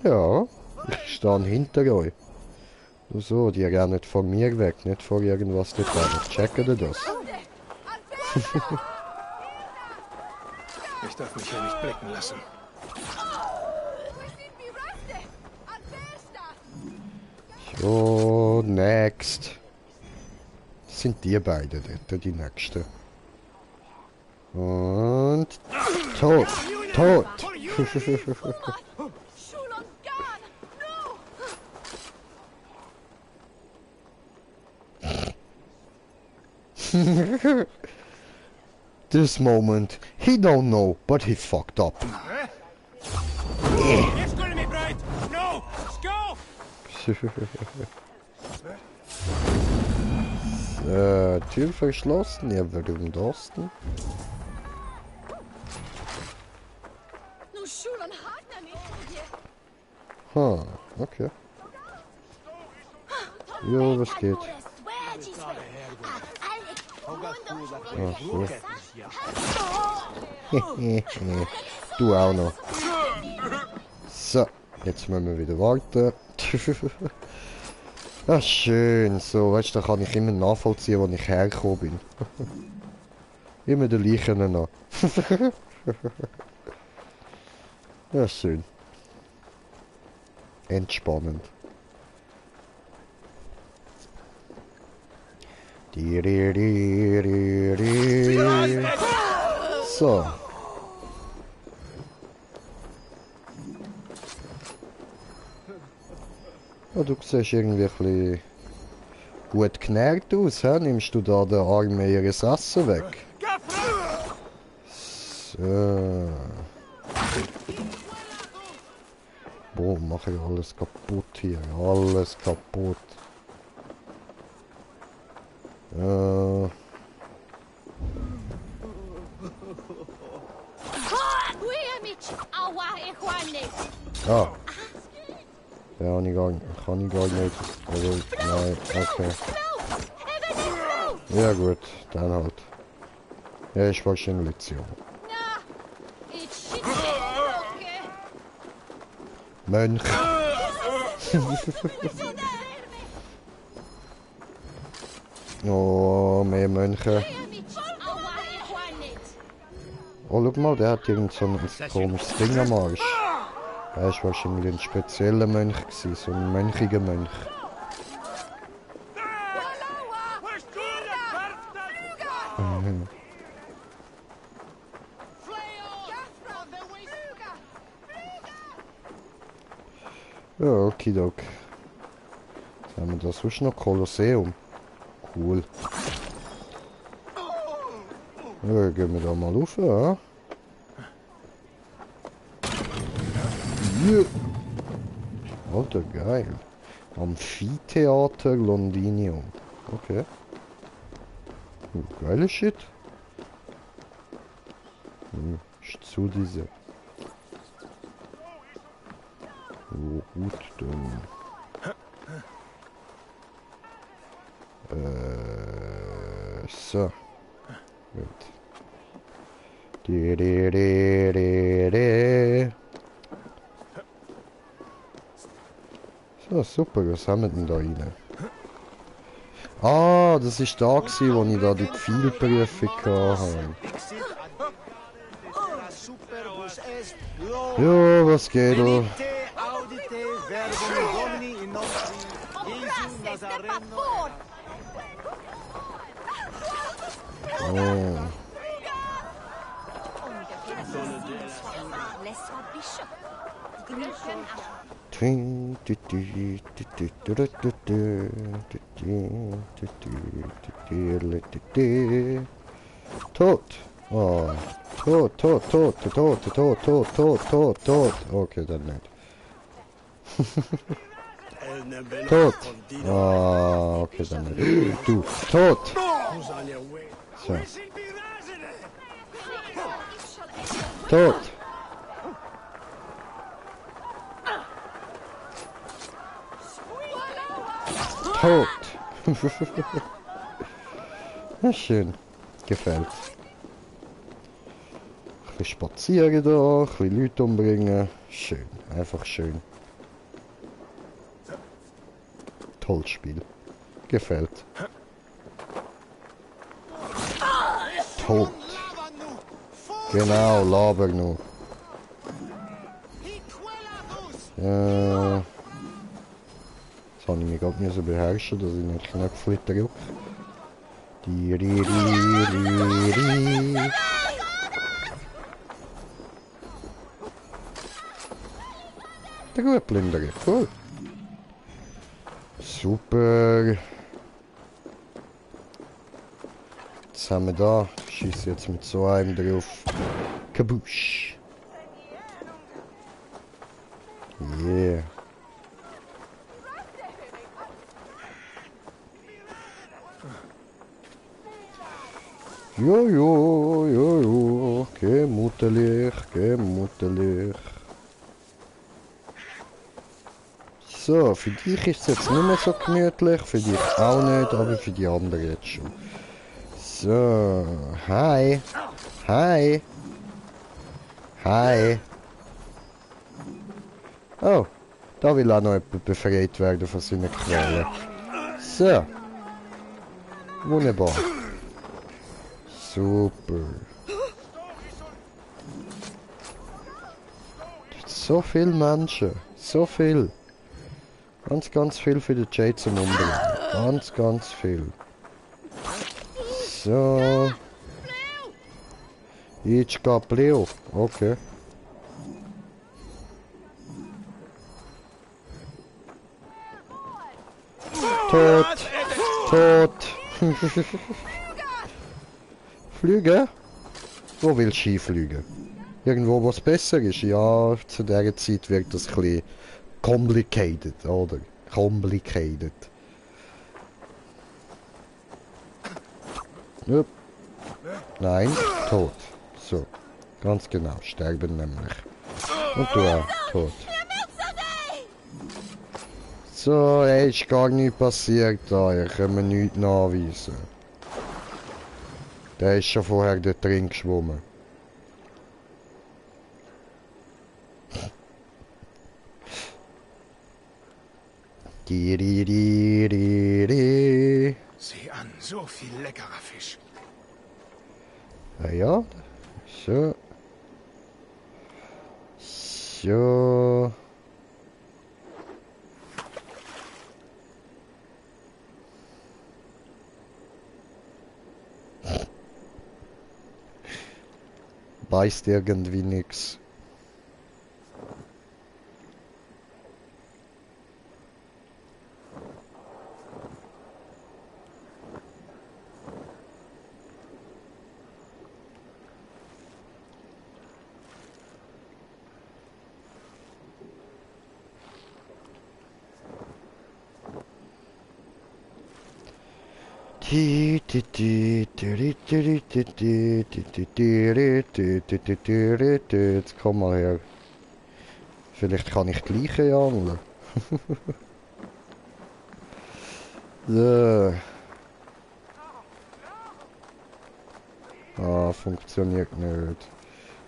Ja, ich stehe hinter euch. Nur so, die rennen nicht von mir weg, nicht vor irgendwas dort rein. Checken ihr das? Ich darf mich hier nicht blicken lassen. So, next. Das sind die beiden dort, die nächsten. Und tot, tot. This moment, he don't know, but he fucked up. Tür verschlossen, ja, warum das denn? Ha, okay. Jo, was geht? Ach so. Du auch noch. So, jetzt müssen wir wieder warten. Ah, schön. So, weißt du, da kann ich immer nachvollziehen, wo ich hergekommen bin. Immer der Leichen noch. Ja, schön. Entspannend. So. Ja, du siehst irgendwie ein bisschen gut genährt aus, hä? Nimmst du da der Arme ihres Essen weg? So. Boah, mache ich alles kaputt hier. Alles kaputt. Ah. Ja, kann ich gar nicht. Also, nein, okay. Ja gut, dann halt. Ja, ist wahrscheinlich Lektion. Mönch. Oh, mehr Mönche. Oh, schau mal, der hat irgend so ein komisches Ding am Arsch. Er war wahrscheinlich ein spezieller Mönch gewesen, so ein mönchiger Mönch. Ja, okidok. Jetzt haben wir da sonst noch Kolosseum. Cool. Ja, gehen wir da mal rauf, ja? Yeah. Alter, geil. Amphitheater Londinium. Okay. Geile Shit. Ist zu diese. Oh, gut, dann. So. Gut. So, super, was haben wir denn da rein? Ah, das ist da gewesen, wo ich da die Pfeilprüfung hatte. Ja, was geht da? Oh. Tot. Oh. Tot. Okay, dann nicht. Tot. Ah, okay, dann nicht. Du. Tot. So. Tot. Tot. Na schön. Gefällt. Ein bisschen spazieren da, ein bisschen Leute umbringen. Schön. Einfach schön. Tolles Spiel. Gefällt. Tot. Genau, laber noch. Jetzt habe ich mich gerade müssen beherrschen, dass ich nicht Knöpfe drücke. Der gut plündern, cool. Super. Was haben wir da? Schieße jetzt mit so einem drauf. Kabusch. Yeah. Jo. Gemütlich. So, für dich ist es jetzt nicht mehr so gemütlich, für dich auch nicht, aber für die anderen jetzt schon. So, hi. Hi. Hi. Oh, da will auch noch jemand befreit werden von seinen Quellen. So. Wunderbar. Super. So viele Menschen. So viel. Ganz viel für den Jade zum Umbringen. Ganz viel. So. Jetzt geht Leo. Okay. Tot. Fliegen? Wo willst du hinfliegen? Irgendwo, wo es besser ist? Ja, zu dieser Zeit wird das ein bisschen complicated, oder? Complicated. Yep. Nein, tot. So, ganz genau, sterben nämlich. Und du auch, tot. So, ist gar nichts passiert da, ich kann mir nichts nachweisen. Der ist schon vorher dort drin geschwommen. Sieh an, so viel leckerer Fisch. Ja, so. So. Beißt irgendwie nix. Jetzt komm mal her. Vielleicht kann ich gleiche angeln. So. Ah, funktioniert nicht.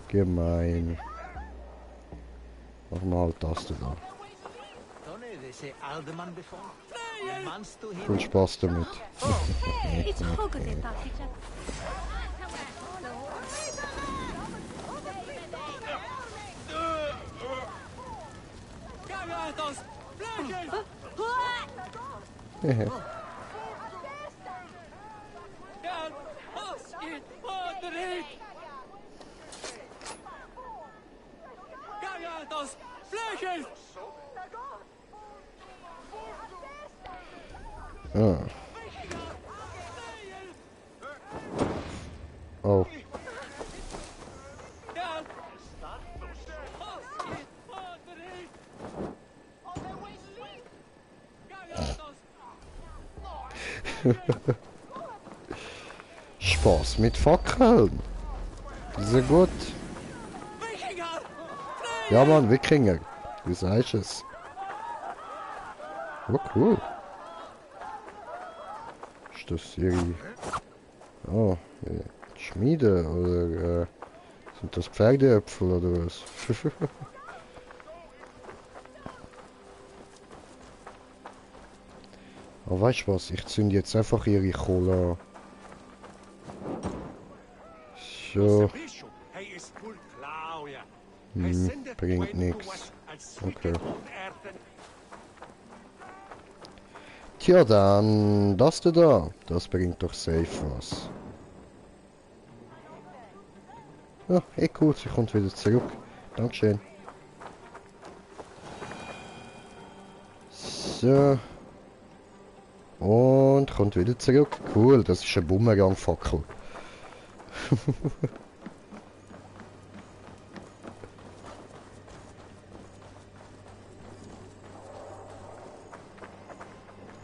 Gemein. Machen wir halt das da. Viel Spaß damit. Ah. Oh. Spaß mit Fackeln. Sehr gut. Ja Mann, Wikinger. Du sagst es. Oh cool. Ist das irgendwie... Oh, Schmiede oder sind das Pferdeäpfel oder was? Aber weißt du was, ich zünde jetzt einfach ihre Kohle an. So. Bringt nichts. Okay. Tja dann, das da, das bringt doch safe was. Ja, cool, sie kommt wieder zurück. Dankeschön. So. Und kommt wieder zurück. Cool, das ist ein Bumerang-Fackel.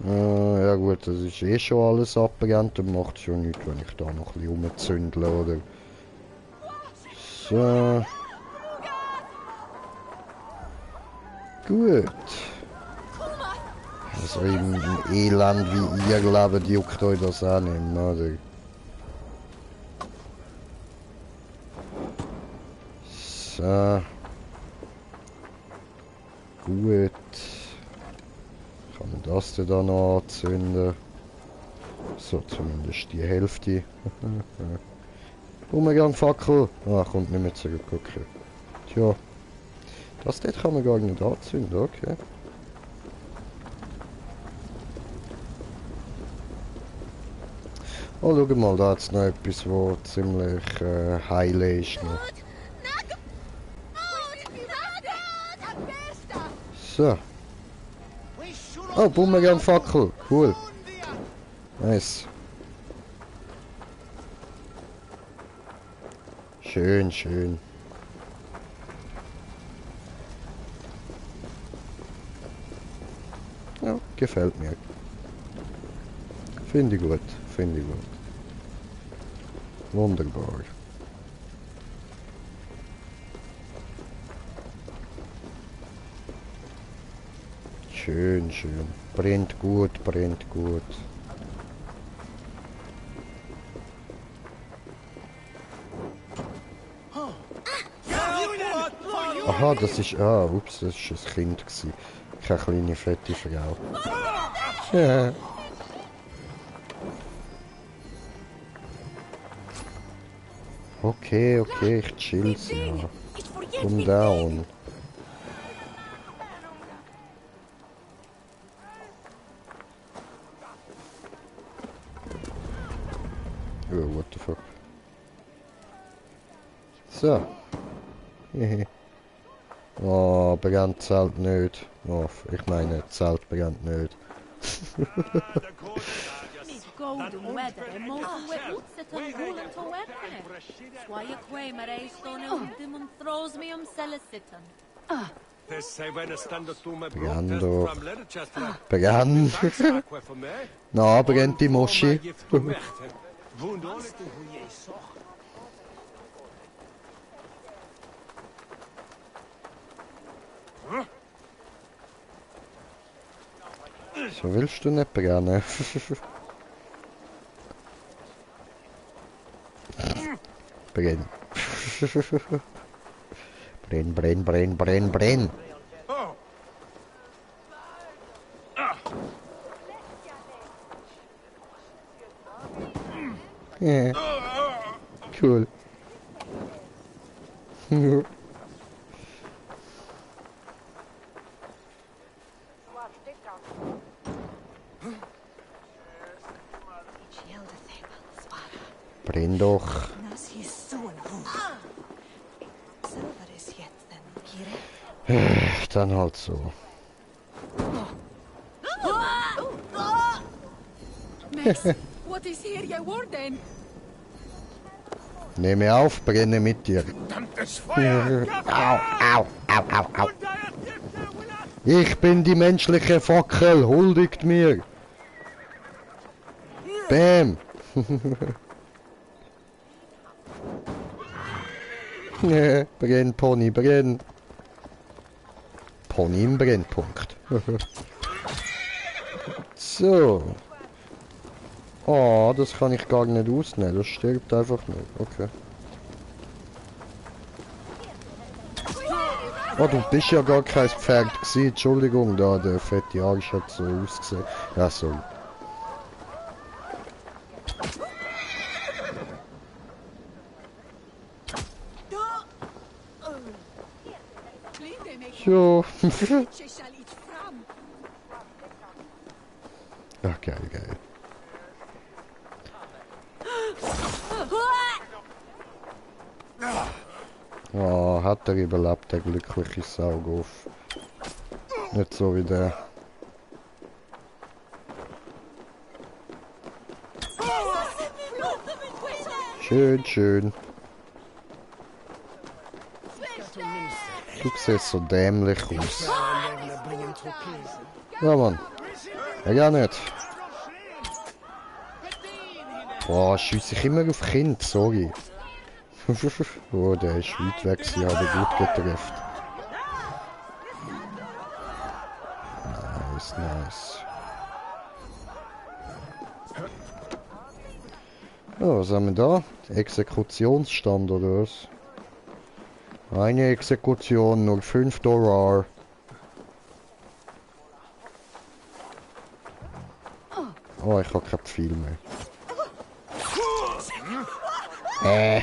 Ja gut, das ist eh schon alles abbrennt, dann macht es schon nichts, wenn ich da noch ein bisschen rumzündle, oder? So. Also im Elend wie ihr lebt, juckt euch das auch nicht, oder? So. Gut. Kann man das denn da noch anzünden? So, zumindest die Hälfte. Umgang Fackel. Ah, kommt nicht mehr zurück, okay. Tja. Das dort kann man gar nicht anzünden, okay. Oh, schau mal, da hat es noch etwas, wo ziemlich heile ist noch. So. Oh, Bumerang Fackel. Cool. Nice. Schön, schön. Ja, gefällt mir. Finde ich gut, finde ich gut. Wunderbar. Schön, schön. Brennt gut, brennt gut. Aha, das ist... Ah, ups, das ist ein Kind gewesen. Keine kleine, fette Frau. Ja. Okay, okay, ich chill's, ja. Komm down. Oh, what the fuck. So. Oh, brennt Zelt nicht. Oh, ich meine, Zelt brennt nicht. Brenn doch. Brenn. Na, brennt die Moschee. So willst du nicht brennen. Brenn. Brenn, brenn, brenn, brenn, brenn. Ja. Cool. Brenn doch. Dann halt so. What is here, your warden? Nehme auf, brenne mit dir. Au, au, au, au, au. Ich bin die menschliche Fackel, huldigt mir. Bäm. Brenn, Pony, brenn. Pony im Brennpunkt. So. Oh, das kann ich gar nicht ausnehmen. Das stirbt einfach nicht. Okay. Oh, du bist ja gar kein Pferd gewesen. Entschuldigung, da der fette Arsch hat so ausgesehen. Ja, so. Jo. Ach, geil, geil. Oh, hat er überlebt, der glückliche Saugoff. Nicht so wie der. Schön, schön. Du siehst so dämlich aus. Ja, Mann. Ja, gar nicht. Boah, schiesse ich immer auf Kind, sorry. Oh, der ist weit weg, sie haben gut getroffen. Nice, nice. Oh, was haben wir da? Exekutionsstand oder was? Eine Exekution, nur $5. Oh, ich habe kein Pfeil mehr.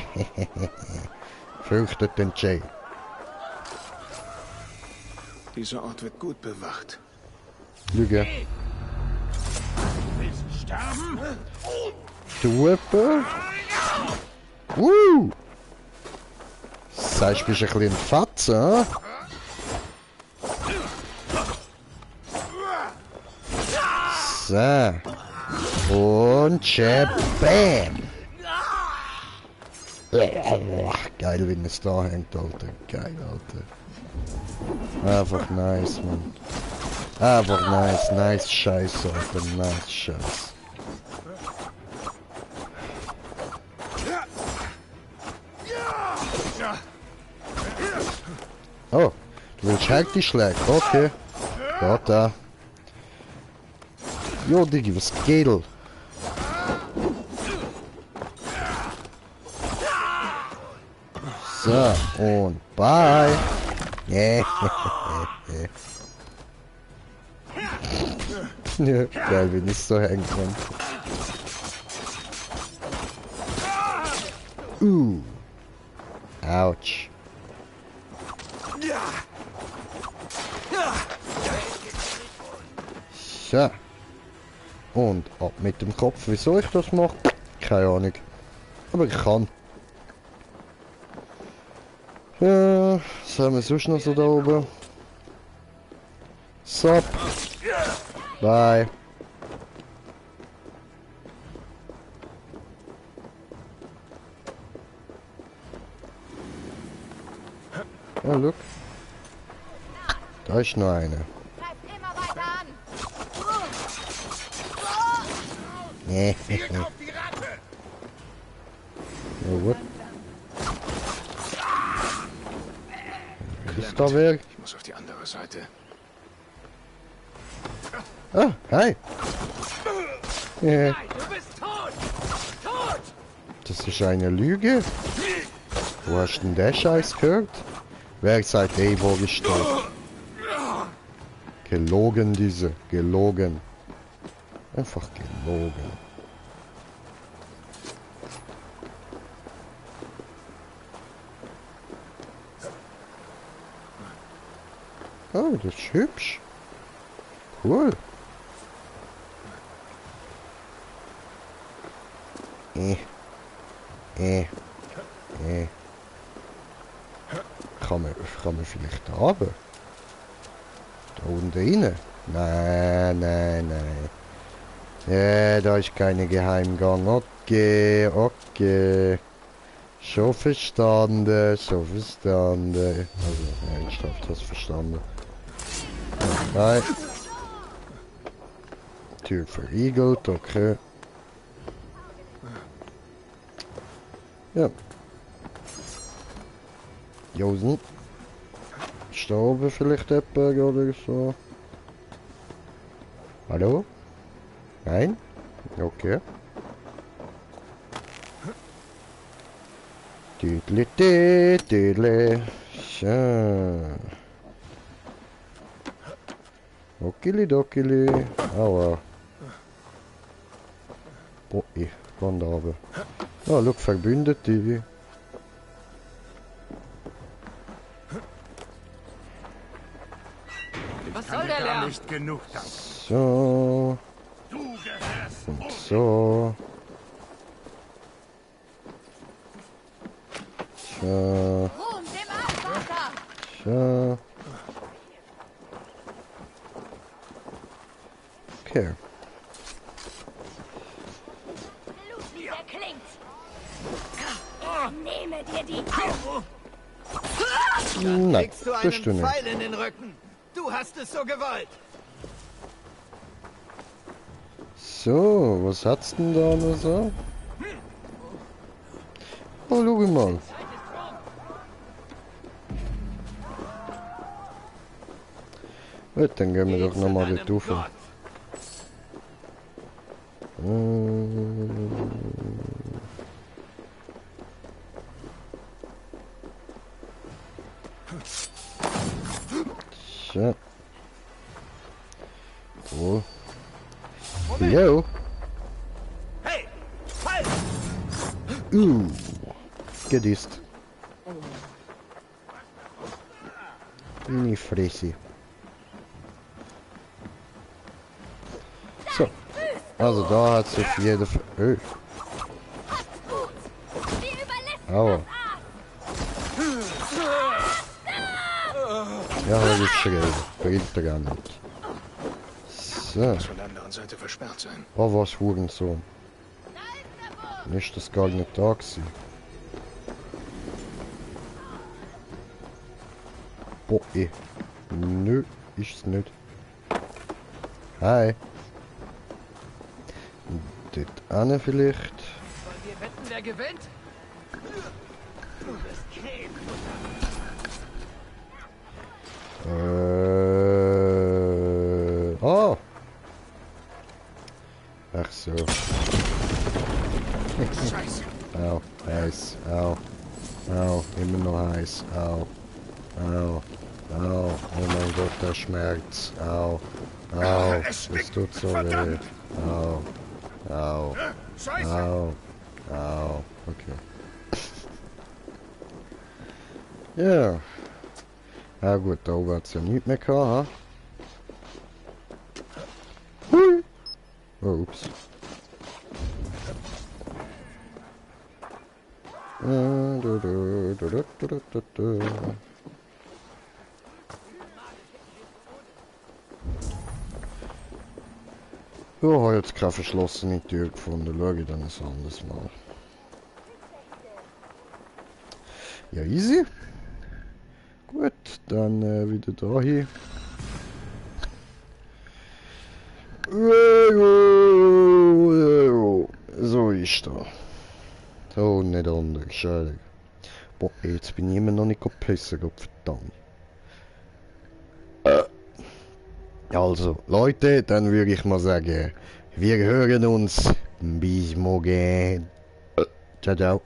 Fürchtet den Jay. Dieser Ort wird gut bewacht. Lüge. Willst du sterben? Du etwa? Sagst du, bist ein bisschen Fatze, hä? So. Und Bam! Geil, wie es da hängt, Alter. Geil, Alter. Einfach nice, Mann. Einfach nice. Nice Scheiß, Alter. Nice Scheiß. Oh, du willst halt die Schläge. Okay. Geht da. Jo, Diggi, was geht? So, und bye. Ja, geil, wenn es so hängt, Mann. Autsch. So. Und ab mit dem Kopf. Wieso ich das mache? Keine Ahnung. Aber ich kann. Ja, was haben wir sonst noch so da oben? Sup. Bye. Oh, look. Da ist noch eine. Nee. Oh, what? Ist da wer? Ich muss auf die andere Seite. Ah, hi. Ja. Das ist eine Lüge. Wo hast denn der Scheiß gehört? Wer sagt wo gestorben? Gelogen diese. Gelogen. Einfach gelogen. Oh, das ist hübsch. Cool. Kann man vielleicht da runter? Da unten rein? Nein. Ja, da ist keine Geheimgang. Okay. Schon verstanden. Also, ernsthaft, hast verstanden. Okay. Tür verriegelt, okay. Ja. Josen. Ist da oben vielleicht jemand oder so? Hallo? Nein? Okay. Tüdli. Schön. Okili. Aua. Oh, ich kann da oben. Ah, look, Verbündete. Was soll der Lärm? Nicht genug danken. So. Und so. So. So. Okay. Nehme dir die auf! Nein, kriegst du einen Pfeil in den Rücken. Du hast es so gewollt. So, was hat's denn da noch so? Oh, schau mal. Gut, dann gehen wir doch nochmal dort rauf. Jo. Hey! Halt! Gedisst. In die Fresse. So. Also da hat sich jeder... Aua. Ja, hab ich schon gegeben. Bringt er gar nicht. So. Das von der anderen Seite versperrt sein. Oh, was wurden so? Nicht das gar nicht da gewesen. Boah, nö, ist's nicht. Hi. Dort eine vielleicht. Wollen wir wetten, wer gewinnt? Du bist Oh. Ach so. Scheiße. Au, heiß, au. Au, immer noch heiß, au. Au, au, oh mein Gott, der Schmerz, au. Au, es tut so weh. Au, au, au, au, okay. Ja. Ja gut, da oben hat es ja nichts mehr gehabt, ha? Hui! Oh, ups. Ja, habe jetzt keine verschlossene Tür gefunden. Schau ich dann ein anderes Mal. Ja, easy. Gut, dann wieder da hin. So ist da. So, nicht anders. Schade. Boah, jetzt bin ich immer noch nicht gepissen, verdammt. Also, Leute, dann würde ich mal sagen, wir hören uns. Bis morgen. Ciao, ciao.